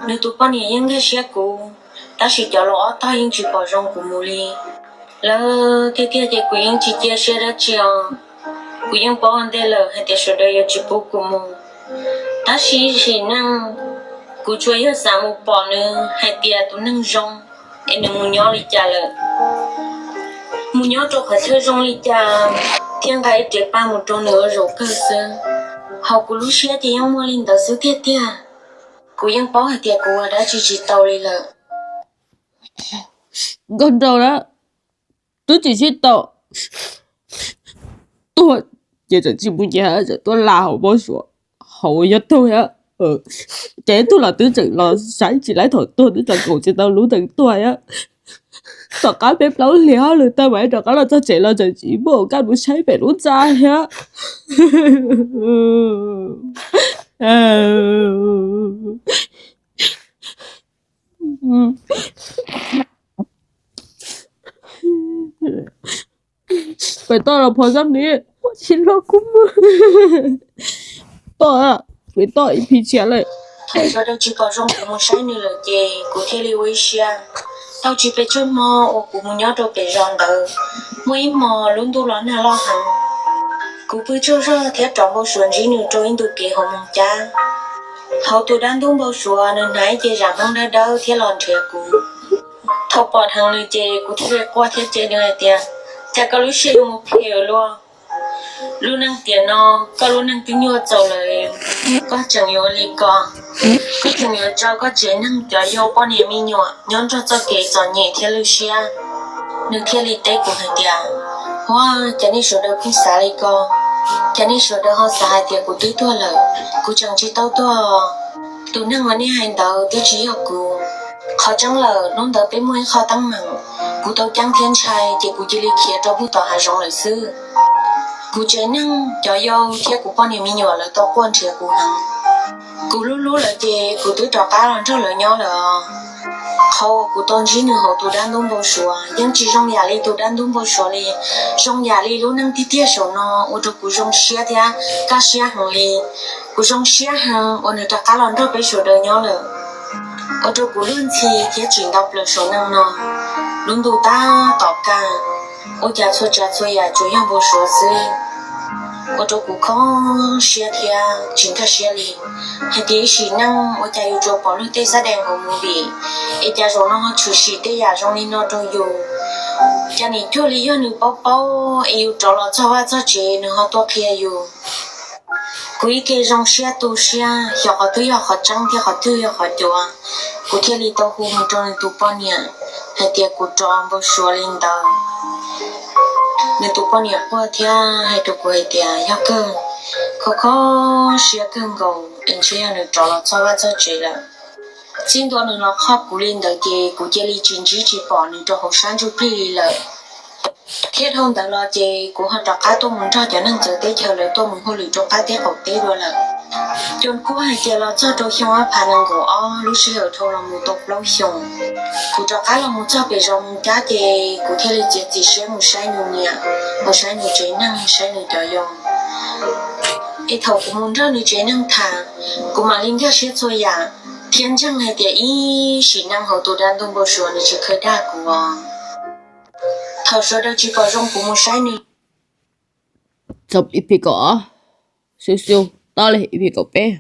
Nws tus poj niam yeej nkag siab kuv, tab sis cov laus ob tog yeej tsis pom zoo kuv mus li. Lawv tiag tiag ces kuv yeej tsis cia siab dab tsi os. Kuv yeej paub ua ntej lawm hais tias sawv daws yuav tsis pub kuv mus. Tab sis sim neej kuv tsuas yog xav mus pom nws hais tias tus neeg zoo es nws mus nyob li cas lawm, mus nyob rau qhov chaw zoo li cas, thiaj nqa ib rev paj mus rau nws ua zaum kawg xwb. Hos kuv lub siab ces yeej muaj li ntawd xwb tiag tiag. Kuv yeej paub hais tias kuv ua dab tsi tsis tau li lawm. Nkauj nraug na, twb tsis sib tau, tuag ces tseem tsis mus nyiam, tseem tuaj la hauv npau suav hauv yog tug thiab. Ces tug los twb tseem los saib tsis laib thaum tuag, twb tseem kaum tsis tau lub tees tuag thiab. Tom qab peb plaub hlis hauj lwm tag mas rov qab los txog tsev los tseem tsis muaj kaj mus saib pem lub ntxa thiab. Pem toj los phom xab ni, ua tsis loj kuv mus. Toj, pem toj ib phim tshiab lawm. Thaum sawv daws tsis pom zoo kuv mus saib nws lawm ces kuv thiaj li ua ib siab. Tau tsis pes tsawg hmo uas kuv mus nyob rau pem zos ntawd, muaj ib hmo lub ntuj los nag loj heev. Kuv pw tsaug zog thiab rov npau suav ntsib nws rau ib ntu kev hauv moos cab. Hauv tus dab ntub npau suav nws hnav ib ce zam hmoob dawb dawb thiab los nrhiav kuv. Thaum pom dheev nws ces kuv thiaj li quaj thiab cem nws hais tias, cas koj lub siab yuav mus phem luaj. Lub neej tiam no, koj lub neej twb nyuaj txaus lawm, koj tseem yuav ua li ko, koj tseem yuav tso koj tsev neeg cov yau poj niam me nyuam nyob nrog txoj kev txom nyem thiab lwj siab. Nws thiaj li teb kuv hais tias, huab, cas nej sawv daws pheej xav li ko, cas nej sawv daws ho xav hais tias kuv twb tuag lawm, kuv tseem tsis tau tuag. Tus neeg uas nej hais ntawd twb tsis yog kuv. Qhov tseeb lawm, hnub ntawd peb muaj ib qho teeb meem, kuv tau ceeb thiab ntshai ces kuv cia li khiav rau pug tom hav zoov lawm xwb. Kuv tsev neeg cov yau thiab kuv poj niam me nyuam lawv tau quaj nrhiav kuv heev. Kuv lub hlub lawm ces kuv twb rov qab los nrog lawv nyob lawm. Qhov uas kuv tau ntsib nws hauv tus dab ntub npau suav yeej tsis zoo yam li tus dab ntub npau suav li, zoo yam li lub neej tiag tiag saum no ua rau kuv zoo siab thiab kaj siab heev li. Kuv zoo siab heev uas nws rov qab los nrog peb sawv daws nyob lawm, ua rau kuv luag ntxhi thiab tsis nto plaws saum neej no. Lub ntuj tab tom kaj, ua cas txhua tsav txhua yam tsuas yog npau suav xwb, ua rau kuv kho siab thiab tsis nkag siab li, hais tias ib sim neej ua cas yus tsuas pom luag tej xab dees hauv movie, es cas zaum no ho tshwm sim tej yam zoo li no rau yus. Cas nim cuag li yog nws paub paub es yus rov los txog vaj txog tsev nws ho tuaj qhia yus. Kuv ib ke zoo siab tu siab xyov qhov twg yog qhov tseeb thiab qhov twg yog qhov cuav. Kuv thiaj li tau hu mus rau nws tus poj niam hais tias kuv rov npau suav li ntawd. Nws tus poj niam quaj thiab hais rau kuv hais tias yog kawg, kho kho siab kawg nkaus es ntshe yog nws rov los txog vaj txog tsev lawm. Txij ntua nws los qhov kuv li ntawd ces kuv cia li tsis ntsib tsis pom nws rau hauv sab ntsuj plig li lawm. Thiab dhau ntawd los ces kuv ho rov qab tuaj mus nrog cov neeg txawv teb chaws lawv tuaj mus hauj lwm rau qab teb qaum teb dua lawm. Cov kuj hais tias los txog rau xyoo ob phav nees nkaum ob lub sij hawm dhau los mus tau plaub xyoos, kuv rov qab los mus txog pem zos mus cab ces kuv thiaj li txiav txim siab mus saib nws niam, mus saib nws tsev neeg, saib nws cov yau. Es thaum kuv mus nrog nws tsev neeg tham, kuv mam li nkag siab txhua yam thiab ntseeg hais tias ib sim neej hauv tus dab ntub npau suav nws tsis kheev dag kuv os. Thaum sawv daws tsis pom zoo kuv mus saib nws. Txog ib phi kaum ob, xu xu, tau li ib phi kaum peb.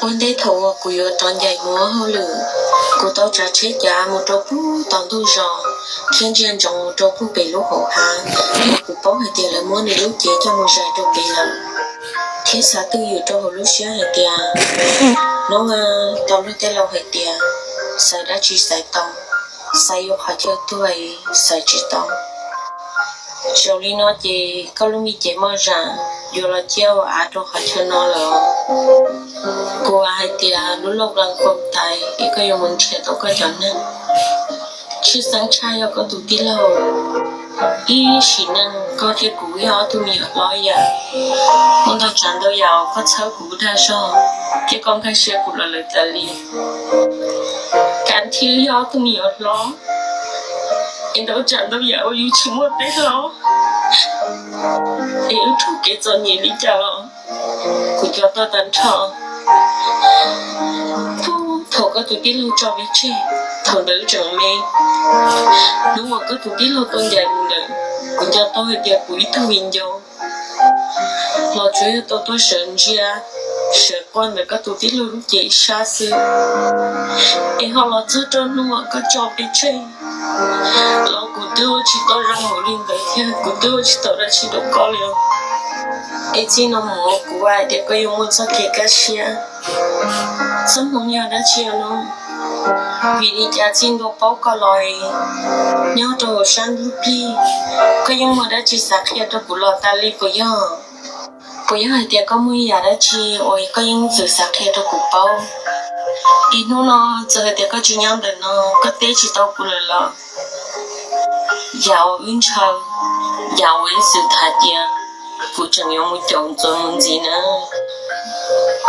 Ua ntej thaum uas kuv yuav rov ncaim mus ua hauj lwm, kuv tau tsav tsheb cav mus rau pug tom ntug zos, thiab ntsia ntsoov mus rau pug pem lub hauv hav, kuv paub hais tias lawv muab nws lub cev coj mus zais rau pem lawm, thiab xav twj ywm rau hauv lub siab hais tias, hnub no tau luag tej laus hais tias, xaiv dab tsi xaiv tau, xaiv yuav qhov chaw tuag xaiv tsis tau. Zaum li no ces koj lub me cev moj zam yuav los ciaj ua av rau qhov chaw no lawm. Kuv vam hais tias lub loj plas khuam tais es koj yuav mus nrhiav tau koj cov neeg. Tshwj xeeb tshaj yog koj tus tij laug. Ib sim neej koj thiab kuv yog ob tug me nyuam hlob yam, muaj ntau tsav ntau yam uas koj txhawb kuv dag zog, thiab koj nkag siab kuv los lawm tas li. Kav thiab yog ob tug me nyuam hlob, es ntau tsav ntau yam uas yus tsis muaj peb hlob, es wb rub kev txom nyem li cas los kuv cov toj tag nrho. Thaum koj tus tij laug tso peb tseg, thaum ntawd wb tseem me, hnub uas koj tus tij laug tau ncaim mus lawm, kuv nco tau hais tias kuv ib tug viv ncaus los tsuas yog tau tuaj sawv ntsia, sawv quaj ntawm koj tus tij laug lub cev ib sab xwb. Es ho los txog rau hnub uas koj tso peb tseg los kuv twb ua tsis tau zoo npaum li ntawd thiab, kuv twb ua tsis tau dab tsi rau koj li os. Es txij no mus kuv vam hais tias koj yuav muaj txoj kev kaj siab. Txoj hmoo yog dab tsi no? Vim li cas txij ntua paub koj los nyob rau hauv sab ntsuj plig, koj yeej muaj dab tsi xav qhia rau kuv los tas li puas yog? Puas yog hais tias koj muaj ib yam dab tsi uas koj yeej txwm xav qhia rau kuv paub? Es hnub no txawm hais tias koj tsis nyob ntawm no, koj teb tsis tau kuv lawm los, yam uas wb ntshaw, yam uas wb txwm tham tias kuv tseem yuav mus caum ntxuav mus ntxiv na.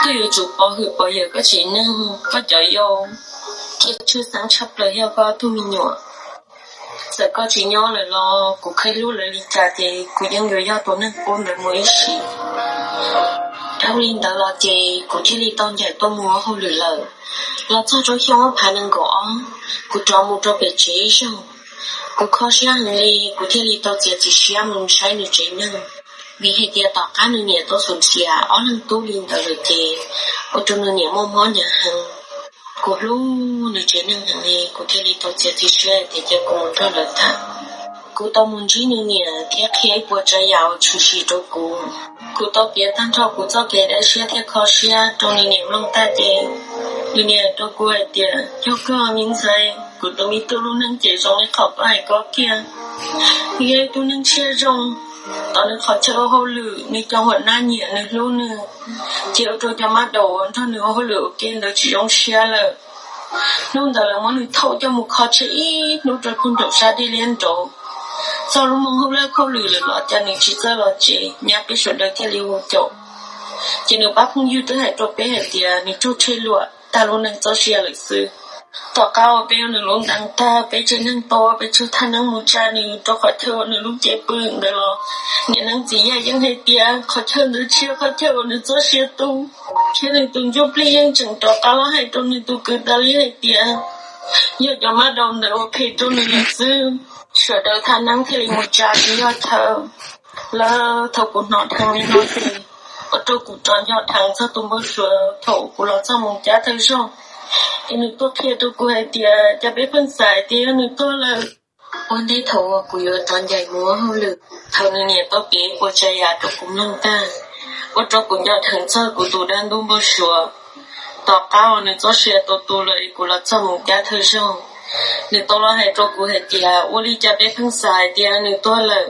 Koj yuav tsum pov hwm pov yawm koj tsev neeg, koj cov yau, thiab tshwj xeeb tshaj plaws yog koj ob tug me nyuam. Txawm koj tsis nyob lawm los kuv qhib hlub lawv li cas ces kuv yeej yuav yog tus neeg qub ntawd mus ib sim. Dhau li ntawd los ces kuv thiaj li tau ncaim tuaj mus ua hauj lwm lawm. Los txog rau xyoo ob phav nees nkaum ob, kuv rov mus rau pem tsev ib zaug, Kuv kho siab heev li, kuv thiaj li tau txiav txim siab mus saib nws tsev neeg, vim hais tias tom qab nws niam tau xub xiam ob leeg tub li ntawd lawm ces ua rau nws niam muaj mob hnyav heev. Kuv hlub nws tsev neeg heev li, kuv thiaj li tau txiav txim siab tias cia kuv mus nrog lawv tham. Kuv tau mus ntsib nws niam thiab qhia ib puas tsav yam uas tshwm sim rau kuv. Kuv tau piav tag nrho kuv txoj kev dab siab thiab kho siab rau nws niam mloog tag ces nws niam rau kuv hais tias, Yog koj me ntxhais, kuv tus me tub lub neej ces zoo li qhov koj hais ko kiag. Nws yog ib tug neeg siab zoo, tos nws qhov chaw ua hauj lwm, nws cov huam nab nyiam nws hlub nws, ces ua rau cov mab daum uas nrog nws ua hauj lwm ua ke ntawd tsis zoo siab lawm. Hnub ntawd lawv muab nws thauj coj mus kho tsheb ib hnub rau puag nraum sab dej liab nraud. Txog lub moo hauj lwm lawm los cas nws tsis txawj los tsev, nyab peb sawv daws thiaj li hu caum. Ces nws pab phooj ywg twb hais rau peb hais tias nws raug tsheb luam tag lub neej txoj sia lawm xwb. Tom qab uas peb ua nws lub ntees tag, peb tsev neeg tau ua peb tsaug thaj neeb mus tsa nws rau qhov chaw uas nws lub cev pw ntawd los niam neeb txiv yawg yeej hais tias qhov chaw ntawd tsis yog qhov chaw uas nws txoj sia tu, thiab nws tus ntsuj plig yeej tseem rov qab los hais rau nws tus kwv tas li hais tias yog cov mab daum ntawd ua phem rau nws lawm xwb. Sawv daws thaj neeb thiaj li mus tsa tsis yog chaw. Lawv thaum kuv hnov dheev li no ces ua rau kuv rov nco dheev txog tus npau suav thaum kuv los txog mus cab thawj zaug, es nws tuaj qhia rau kuv hais tias cas peb pheej xav tias yog nws tuag lawm. Ua ntej thaum uas kuv yuav rov ncaim mus ua hauj lwm, thaum nws niam tau piav ib puas tsav yam rau kuv mloog tag, ua rau kuv nco dheev txog kuv tus dab ntub npau suav. Tom qab uas nws txoj sia tau tu lawm es kuv los txog mus cab thawj zaug, nws tau los hais rau kuv hais tias ua li cas peb pheej xav hais tias nws tuag lawm.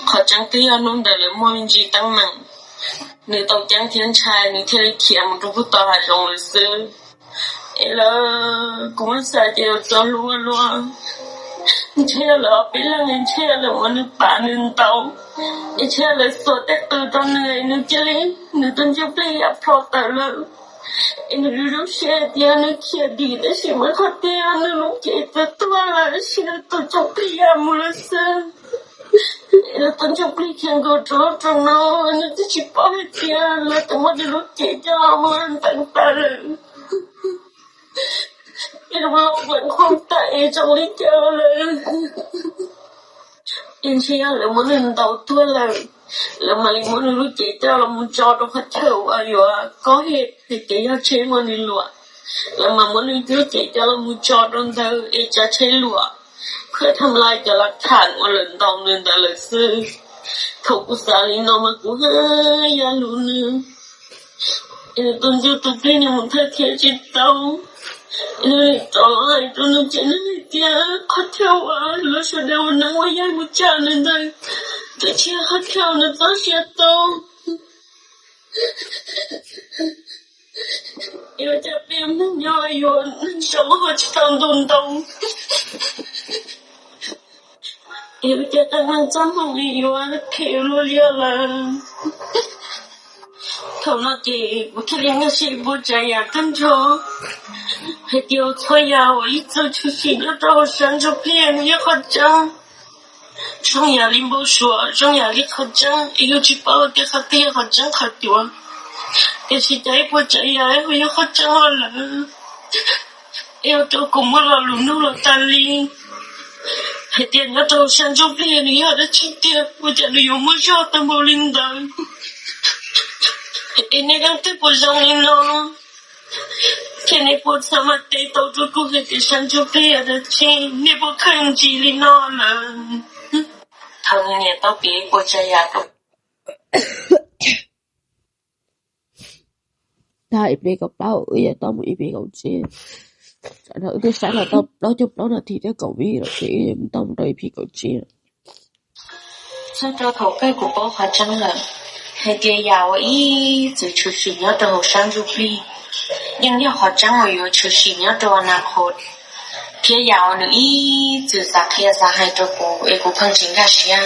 Qhov tseeb twb yog hnub ntawd lawv muaj me ntsis teeb meem, nws tau ceeb thiab ntshai nws thiaj li khiav mus rau pem toj hav zoov lawm xwb. Es lawv, kuv muab xav ces lawv txom nyem ua luaj, ntshe yog lawv ob peb leeg, ntshe yog lawv muab nws pam nws ntaus, es ntshe yog lawv xuas tej qws rau nws, nws cia li, nws tus ntsuj plig ya plho tawm lawm, es nws zoo siab tias nws khiav dim, tab sis mas qhov tiag nws lub cev twb tuag lawm, tab sis nws tus ntsuj plig ya mus lawm xwb. Es nws tus ntsuj plig khiav nkaus rau rau no, nws twb tsis paub hais tias lawv twb muab nws lub cev coj los mus ntees tawm lawm. Es lub loog vam khom tas es zoo li cas lawm. Es ntshe yog lawv muab nws ntaus tuag lawm, lawv mam li muab nws lub cev coj los mus tso rau qhov chaw uas yuav kob hem hais tias yog tsheb muab nws luam. Lawv mam muab nws lub cev coj los mus tso rau ntawd es tsav tsheb luam, phuaj tham lais cov lav tham uas lawv ntaus nws ntawd lawm xwb. Thaum kuv xav li no mas kuv haj yam hlub nws. Es nws tus ntsuj tus plig nws mus thawj thiab tsis tau, es nws rov los hais rau nws tsev neeg hais tias qhov chaw uas lawv sawv daws ua neeb ua yaig mus tsa nws ntawd, twb tsis yog qhov chaw nws txoj sia tau. Es ua cas peb neeg nyob yuav neeg zoo ho tsis tau ntuj ntoo. Es ua cas qee leej txoj hmoo li yuav phem luaj li lawm. Thaum no ces kuv thiaj li nkag siab ib puas tsav yam tag nrho hais tias txhua yam uas ib txwm tshwm sim nyob rau hauv sab ntsuj plig nws yog qhov tseeb. Zoo yam li npau suav, zoo yam li qhov tseeb, es yus tsis paub tias qhov twg yog qhov tseeb qhov cuav, tiam sis cas ib puas tsav yam ho yog qhov tseeb lawm. Es ua rau kuv muaj lo lus nug los tas li hais tias nyob rau hauv sab ntsuj plig nws yog dab tsi tiag, ua cas nws yuav muaj zog tag npaum li ntawd. Es nej leej twg puas zoo li no, ces nej puas txhawb mas teb tau rau kuv hais tias sab ntsuj plig yog dab tsi, nej puas khaws ntsis li no lawm. Thaum nws niam tau piav ib puas tsav yam rau tag ib pliag kaum plaub wb yuav tau mus ib pliag kaum tsib. Tam no wb twb saib los tau plaub caug plaub nas this thiab kaum vib lawm ces wb yuav tau mus rau ib pliag kaum tsib. Txog rau thaum kawg kuv paub qhov tseeb lawm, hais tias yam uas ib txwm tshwm sim nyob rau hauv sab ntsuj plig yeej yog qhov tseeb uas yuav tshwm sim nyob rau a na qhos, thiab yam uas nws ib txwm xav qhia xav hais rau kuv es kuv pheej tsis nkag siab,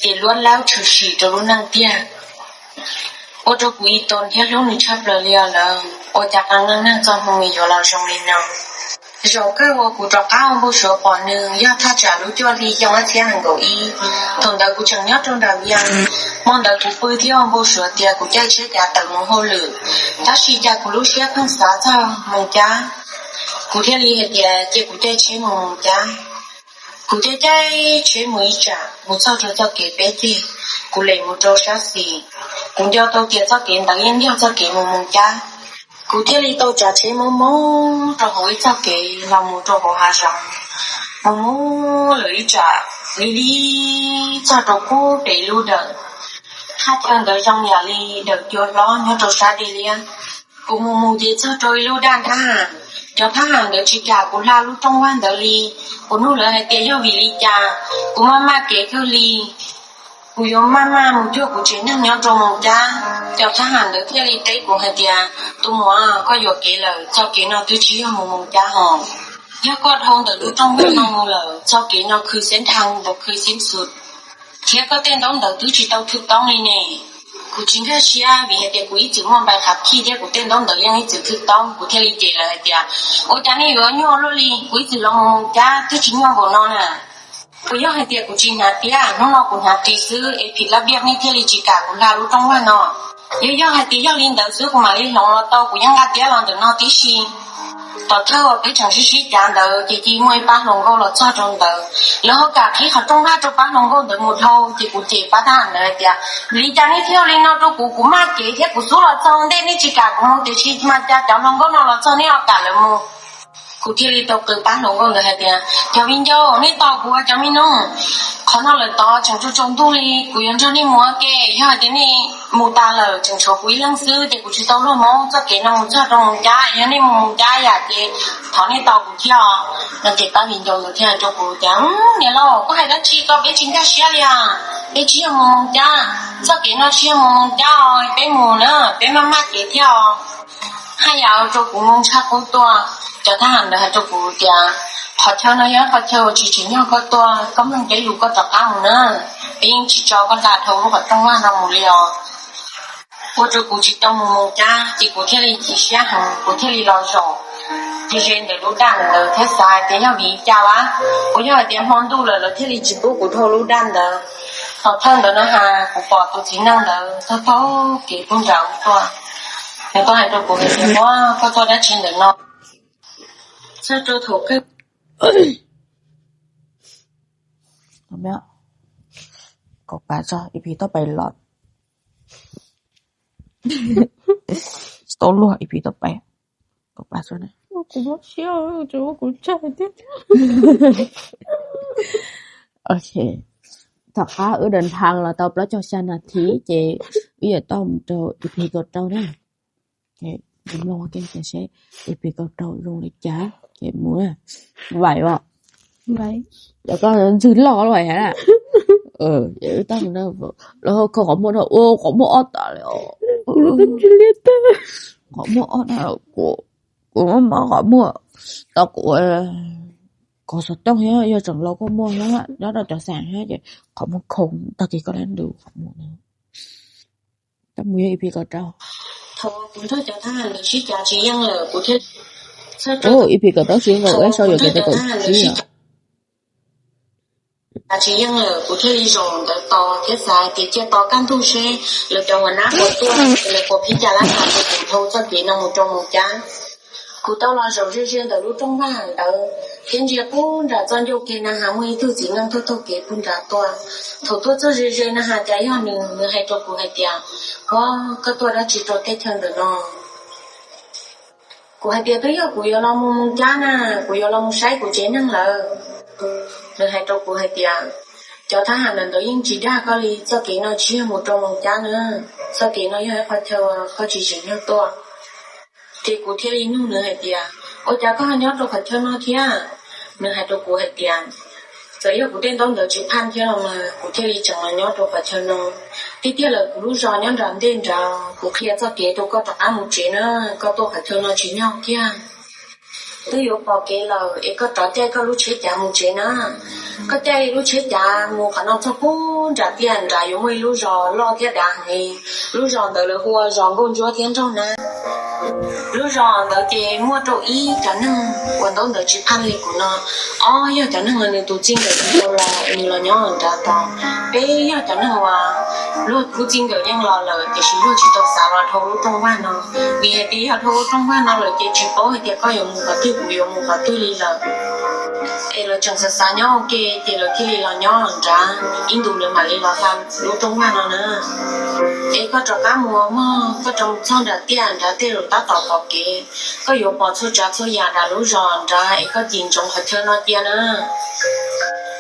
ces luab laub tshwm sim rau lub neej tiag. Ua rau kuv ib tau thiab hlub nws tshaj plaws li os lawm. Ua cas qee leej neeg txoj hmoo yuav los zoo li no. Zaum kawg uas kuv rov qab ua npau suav pom nws yog thaj tsam lub cuaj hli xyoo ob txhiab nees nkaum ib. Thaum ntawd kuv tseem nyob rau nram Vias. Hmo ntawd kuv pw thiab ua npau suav tias kuv caij tsheb cav tawm mus hauj lwm, tab sis cas kuv lub siab pheej xav txog Moos Cab. Kuv thiaj li hais tias cia kuv caij tsheb mus Moos Cab. Kuv thiaj caij tsheb mus ib tsam mus txog rau txoj kev peb ceg, kuv lem mus rau sab xis. Kuv nco tau tias txoj kev ntawd yeej yog txoj kev mus Moos Cab. Kuv thiaj li tau tsav tsheb mus mus rau hauv ib txoj kev los mus rau hauv hav zoov, mus mus lawm ib tsam li li txog rau kuv pem lub dawm. Thaj chaw ntawd zoo yam li dawm cua hlob nyob rau sab dej liab. Kuv mus mus ces txog rau ib lub daj thab ham, cov thab ham ntawd tsis kam kuv hla lub rooj vag ntawd li. Kuv nug lawv hais tias yog vim li cas kuv maj maj kev kawg li, kuv yuav maj maj mus cuag kuv tsev neeg nyob rau Moos Cab. Cov thab ham ntawd thiaj li teb kuv hais tias, tus muam, koj yuam kev lawm, txoj kev no twb tsis yog mus Moos Cab hos. Yog koj dhau ntawm lub rooj vag no mus lawm, txoj kev no khwv xeeb dhau npaum khwv xeeb xus, thiab koj tej ntaub ntawv twb tsis tau thwj toob li ne. Kuv tsis nkag siab vim hais tias kuv ib txwm muaj npais khav khij thiab kuv tej ntaub ntawv yeej ib txwm thwj toob. Kuv thiaj li cem lawv hais tias, ua cas nej yuav nyuaj luaj li, kuv ib txwm los mus Moos Cab twb tsis nyuaj npaum no na. Puas yog hais tias kuv tsis hnav tiab, hnub no kuv hnav ris xwb es phim lab biaj nej thiaj li tsis kam kuv hla lub rooj vag no? Yog yog hais tias yog li ntawd xwb kuv mam li hloov los tau, kuv yeej nqa tiab los ntawm no tib si. Tom thawj uas peb tseem sib sib cav ntawd ces cia muaj ib pab hluas nkauj los txog rau ntawd, lawv ho kam qhib qhov rooj vag rau pab hluas nkauj ntawd mus dhau, ces kuv cem pab thab ham ntawd hais tias, vim li cas nej thiaj li no rau kuv, kuv maj kev thiab kuv xub los txog ntej nej tsis kam kuv mus, tiam sis mas cas cov hluas nkauj no los txog nej ho kam lawv mus? Kuv thiaj li tau qw pab hluas nkauj ntawd hais tias, cov viv ncaus, nej tos kuv cov me nus, qhov no lawm tod tseem tsaus ntuj li, kuv yuav nrog nej mus ua ke. Yog hais tias nej mus tas lawm tseem tshuav kuv ib leeg xwb ces kuv tsis tau luag mus txoj kev no mus txog rau Moos Cab. Yog nej mus Moos Cab yam ces thov nej tos kuv thiab os. No ces pab viv ncaus ntawd thiaj hais rau kuv tias, niam laus, koj hais dab tsi ko, peb tsis nkag siab li os. Peb tsis yog mus Moos Cab, txoj kev no tsis yog mus Moos Cab os, peb mus na, peb maj maj kev thiab os. Haj yam ua rau kuv mus tshaj qub tuaj. Cov thab ham ntawd hais rau kuv tias, qhov chaw no yog qhov chaw uas tsis tsim nyog koj tuaj, koj mloog peb lus koj rov qab mus na, peb yeej tsis tso koj hla dhau lub qhov rooj vag no mus li os. Ua rau kuv tsis tau mus Moos Cab ces kuv thiaj li chim siab heev, kuv thiaj li los zaum ze ze ntawm lub daj ntawd thiab xav hais tias yog vim li cas ua, puas yog hais tias hmo ntuj lawm lawv thiaj li tsis pub kuv dhau lub daj ntawd. Tom thawj ntawd no ha, kuv pom tus txiv neej ntawd taug taug kev pub nram ub tuaj. Nws tau hais rau kuv hais tias, muab koj tuaj dab tsi ntawm no? Txog rau thaum kawg, kaum pab tso ib phim toj pais los, tsis tau luag ib phim toj pais, kaum pab tso na. Kuv mob siab, kuv ntshai thiab. Ok, tom qab wb dim nthee los tau plaub caug xya nas this ces wb yuav tau mus rau ib phim kaum rau na. Mloog ua ke seb ib phim kaum rau zoo li cas ces mus na. Vais os. Cov koj ntxwg loj los vais has. Wb tau mus na, lawv kho qhov muag rau, ua qhov muag ob tas li os. Qhov muag ob na, kuv mob mob qhov muag, tau kuv, kuv xov tooj thiab yog tseem laus koj muag thiab nyob rau cov xeem thiab ces qhov muag khoo tag kis koj lab ntus qhov muag na. Tau mus yog ib phim kaum rau. Thaum kuv nrog cov thab ham ntawd sib cav tsis yeej lawm kuv thiaj, ib phim kaum rau tsis yeej lawm, wb sau yuam kev rau kaum tsib os. Tsis yeej lawm kuv thiaj li zaum ntawd tos thiab xav hais tias cia tos kaj ntug seb lawv cov uas nab puas tuaj, lawv puas phib cas lab tham rau kuv dhau txoj kev no mus rau Moos Cab. Kuv tau los zaum ze ze ntawm lub rooj vag ntawd thiab ntsia pug nram txoj ncauj ke na has muaj ib tug txiv neej taug taug kev pug nrad tuaj. Thaum tuaj txog ze ze na has cas yog nws, nws hais rau kuv hais tias, koj, koj tuaj dab tsi rau teb chaws ntawm no? Kuv hais tias twb yog kuv yuav los mus Moos Cab na, kuv yuav los mus saib kuv tsev neeg lawm. Nws hais rau kuv hais tias, cov thab ham ntawd yeej tsis dag koj li, txoj kev no tsis yog mus rau Moos Cab na, txoj kev no yog ib qhov chaw koj tsis tsim nyog tuaj. Ces kuv thiaj li nug nws hais tias, ua cas koj ho nyob rau qhov chaw no thiab? Nws hais rau kuv hais tias, txawm yog kuv tej ntaub ntawv tsis phaj thiab los mas kuv thiaj li tseem los nyob rau qhov chaw no. Tiag tiag lawm kuv lub zos nyob nram ntej nrad, kuv qhia txoj kev rau koj rov qab mus tsev na, koj tuaj qhov chaw no tsis nyog kiag. Twb yuav pom kev lawm es koj rov caij koj lub tsheb cav mus tsev na. Koj caij lub tsheb cav mus qhov no txog pug nram tiaj nrad yuav muaj ib lub zos loj thiab dav heev. Lub zos ntawd lawv hu ua zos Nkauj Ntsuab thiab Nraug Nab. Lub zos ntawd ces muaj rau ib cov neeg uas ntaub ntawv tsis phaj li kuv no, ob yog cov neeg uas nws tus txij nkawm tsis tau los nws los nyob nrad tod, peb yog cov neeg uas luag khub txij nkawm yeej los lawm tiam sis luag tsis tau xav los dhau lub rooj vag no. Vim hais tias yog dhau lub rooj vag no lawm ces tsis paub hais tias koj yuav mus qhov twg kuv yuav mus qhov twg li lawm. Es lawv tseem xav xav nyob ua ke ces lawv thiaj li los nyob nrad ib ntus lawv mam li los hla lub rooj vag no na. Es koj rov qab mus mog, koj rov mus txog nram tiaj nrad tej zaum tab tom pom kev, koj yuav pom txhua tsav txhua yam nram lub zos nrad es koj cim ntsoov qhov chaw no cia na.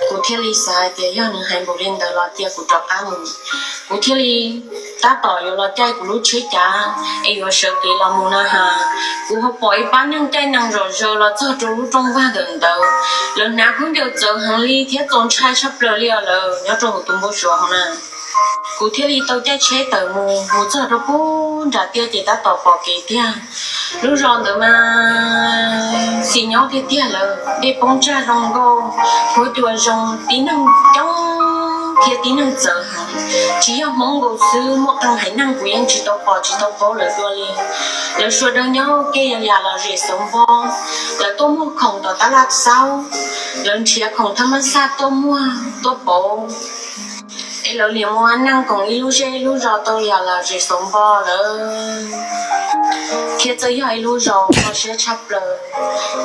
Kuv thiaj li xav hais tias yog nws hais npaum li ntawd los cia kuv rov qab mus. Kuv thiaj li tab tom yuav los caij kuv lub tsheb cav es yuav sawv kev los mus na has, kuv ho pom ib pab neeg caij nees zom zaws los txog rau lub rooj vag ntawm ntawd. Lawv hnav khaub ncaws txawv heev li thiab txaus ntshai tshaj plaws li os lawm nyob rau hauv tus npau suav hauv na. Kuv thiaj li tau caij tsheb tawm mus, mus txog rau pub nram tiaj ces tab tom pom kev tiag. Lub zos ntawd mas xis nyob tiag tiag lawm, dej poob tsag zoo nkauj, huab cua zoo, tib neeg coob thiab tib neeg txawv heev. Tsis yog Hmoob nkaus xwb, muaj qee haiv neeg kuv yeej tsis tau pom tsis tau paub lawv dua li. Lawv sawv daws nyob ua ke yam los zem xauv npo, lawv tuaj muag khoom tom tab laj xaub, lawv nrhiav khoom thab mab xaj tuaj muag tuaj pauv. Es lawv niam mus ua neej koom ib lub zej ib lub zos tau yam los zem xauv npo lawm, thiab txawm yog ib lub zos kho siab tshaj plaws.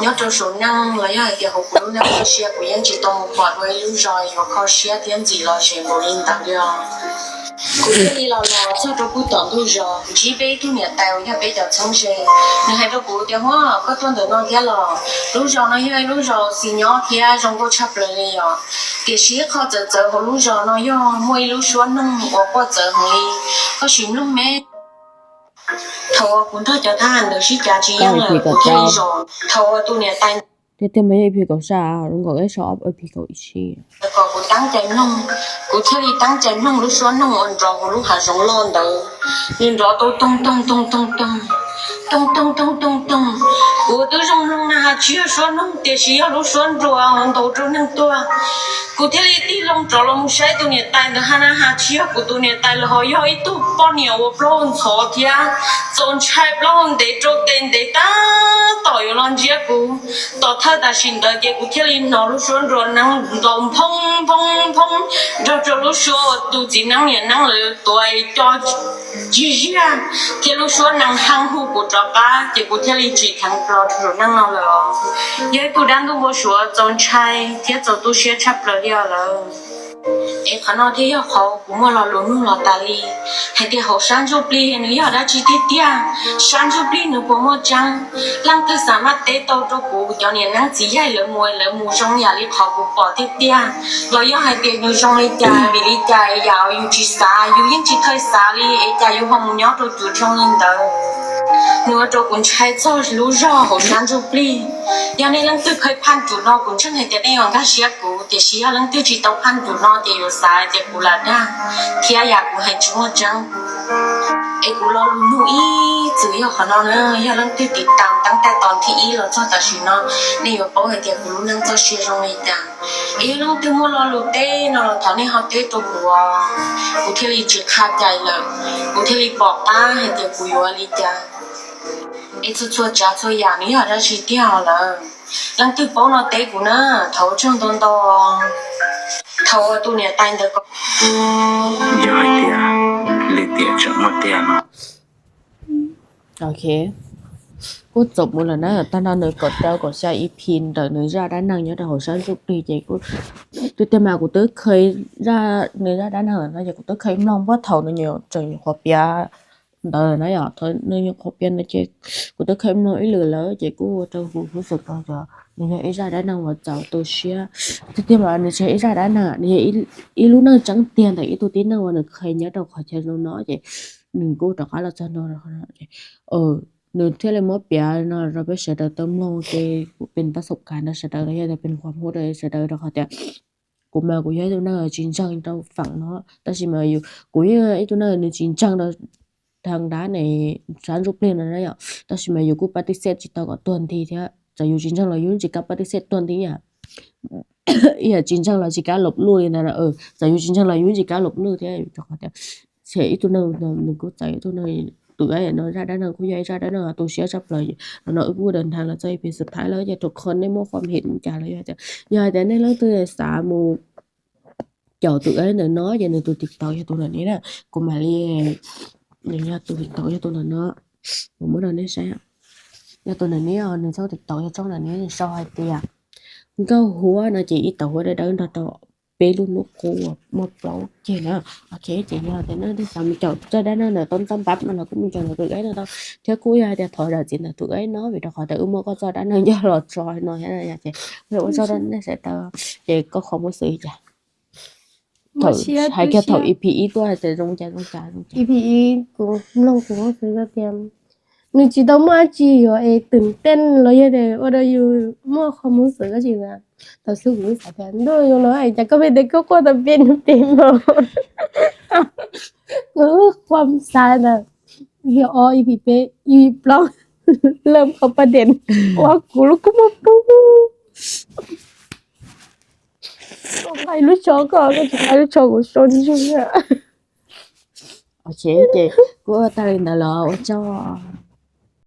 Nyob rau saum neej los yog hais tias hauv kuv lub neej txoj sia kuv yeej tsis tau mus pom dua ib lub zos yuav kho siab thiab ntxim los zem npaum li ntawd li os. Kuv thiaj li los los txog rau pub tom ntug zos, kuv ntsib peb ib tug niam tais uas yog peb cov txheeb ze. Nws hais rau kuv tias, Huab, koj tuaj ntawm no thiab los? Lub zos no yog ib lub zos xis nyob thiab zoo nkauj tshaj plaws li os. Tiam sis qhov txawv txawv hauv lub zos no yog muaj ib lub suab noog uas quaj txawv heev li. Koj sim mloog me. Thaum uas kuv nrog cov thab ham ntawd sib cav tsis yeej lawm, kuv thiaj li zaum. Thaum uas tus niam tais Tiếp theo mới ip kaum xya, đúng không? Ep sau ip kaum ib. Kom kuv teeb cai mloog, kuv thiaj li teeb cai mloog lub suab noog uas nrov hauv lub hav zoov loj ntawd. Nws nrov tau toog toog toog toog toog, toog toog toog toog toog. Kuv twb zoo mloog na has tsis yog suab noog tiam sis yog lub suab nruas ntaus rau neeg tuag. Kuv thiaj li tig loo rov los mus saib tus niam tais ntawd ha na has tsis yog kuv tus niam tais lawm ho yog ib tug poj niam uas plaub hau ntxhov thiab txaus ntshai plaub hau ntev rau tes ntev tab tom yuav los ntsiab kuv. Tom thawj tam sim ntawd ces kuv thiaj li hnov lub suab nruas neeb ntaus nphoo nphoo nphoo nrog rau lub suab uas tus txiv neeb niam neeb lawv tuav co cig ziag thiab lub suab nees heej hu kuv rov qab ces kuv thiaj li tsim dheev plo rau saum neej no lawm. Yog ib tug dab ntuj npau suav txaus ntshai thiab txaus tu siab tshaj plaws li os lawm. Es qhov no thiaj yog qhov kuv muaj lo lus nug los tas li hais tias hauv sab ntsuj plig nws yog dab tsi tiag tiag. Sab ntsuj plig nws puas muaj tseeb? Leej twg xav maj teb tau rau kuv cov niam neeb txiv yaig lawv mus lawv mus zoo yam li qhov kuv pom tiag tiag, los yog hais tias nws zoo li cas, vim li cas yam uas yus tsis xav, yus yeej tsis kheev xav li es cas yus ho mus nyob rau cuv zoo li ntawd. Nws ua rau kuv ntshai txog lub zog hauv sab ntsuj plig. Yog nej leej twg kheev phaj ntsuv no kuv ntseeg hais tias nej yuav nkag siab kuv, tiam sis yog leej twg tsis tau phaj ntsuv no ces yuav xav hais tias kuv lam dag thiab yam kuv hais tsis muaj tseeb. Es kuv lo lus nug ib txwm yog qhov no na, yog leej twg tiv tam teeb taj tos thib ib los txog tam sim no, nej yuav paub hais tias kuv lub neej txoj sia zoo li cas. Es yog leej twg muaj lo lus teb no los thov nej ho teb rau kuv, kuv thiaj li tsis qha cai lawm, kuv thiaj li pom qab hais tias kuv yuav li cas. Es txhua txhua tsav txhua yam nws yog dab tsi tiag lawm? Leej twg paub no teb kuv na, thov ua tsaug ntau ntau. Thaum uas tus niam tais ntawd kom yog hais tias li tiam tseem muaj tiag no. Ok, kuj txaus mus lawm na. Tag no nws kom rau kaum xya ib phi ntawm nws zaj dab neeg nyob rau hauv sab ntsuj plig ces kuj, twb tiag mas kuv twb kheev zaj, nws zaj dab neeg lawm no ces kuv twb kheev mloog puag thaum nws nyuam tseem nyuam qhuav piav ntawd na yom, thaum nws nyuam qhuav piav ntawd ces kuv twb kheev mloog ib lwm lawm ces kuj ua rau kuv xub xwm ko cov nws yog ib zaj dab neeg uas txaus tu siab. Twb tiag mas nws tsis yog ib zaj dab neeg, nws yog ib lub neej tseeb tiag ntawm ib tug tib neeg uas nws kheev nyob rau qhov chaw zoo no ces nws kuj rov qab los txog no. Nws thiaj li muab piav no rau peb sawv daws tau mloog ces kuj pes pab xoom kav rau sawv daws los yog tias pes khuam hub rau sawv daws rau qhov tias kuv mas kuv yog ib tug neeg tsis ntseeg rau feem no, tab sis mas kuv yog ib tug neeg nws tsis ntseeg rau thaj dab ne, sab ntsuj plig no na yom, tab sis mas yus kuj pab tib xej tsis tau kom tuag nthi thiab. Txawm yus tsis ntseeg los yus tsis kam pab tib xej tuag nthi yom. Ib yam tsis ntseeg los tsis kam lom luj li ntawd. Txawm yus tsis ntseeg los yus tsis kam lom luj thiab, rau qhov tias ib tug neeg nws kuj txawm ib tug neeg, tus no zaj dab neeg kuj yog ib zaj dab neeg tu siab tshaj plaws. Nim no wb kuj daws nthas los txog ib phi xub thawj lawm ces rau qhov nej muaj qhov him li cas los yog tias, yog hais tias nej leej twg xav mus caum tus ntawm no ces nws tus TikTok yog tus ntawm no na, kuv mam li, nws yog tus TikTok yog tus ntawm no, kuv muab rau nej saib. Yog tus ntawm no, nws tshooj TikTok yog tshooj ntawm no, nws sau hais tias nkauj huab no ces ib tauv huab dawb dawb nrog rau peb lub hnub qub uas muaj plaub ceg na. Ok, ces yog tias nej xav mus caum zaj dab neeg ntawm tau ntau npab no los kuj mus caum ntawm tus aib no tau, thiab kuj yog hais tias thov zam txim ntawm tus aib no vim rau qhov tias wb muab koj zaj dab neeg ncaj los tso no ces ua zaj dab neeg sawv daws, ces koj qhov muaj xwm cas? Hais kiag thaum E P ib tuaj hais tias zoo cas zoo cas zoo cas. E P ib kuv mloog kuv muaj xwm tias nws tsis tau muaj dab tsi yuav es twm tej los yog tias ua rau yus muaj qhov muaj xwm dab tsi na. Thaum xub kuv xav tias ntuj yus no cas koj pheej tias koj quaj tau peb hnub peb hmo. Kuv quaj xav ntawd, yog ob E P peb E P plaub lawm qhov paj diam ua kuv lub kua muag pub. Koj nqa lub tsho koj, koj tsis nqa lub tsho kuv sau ntsuj. Ok, ces kuj ua tag li ntawd los ua tsaug.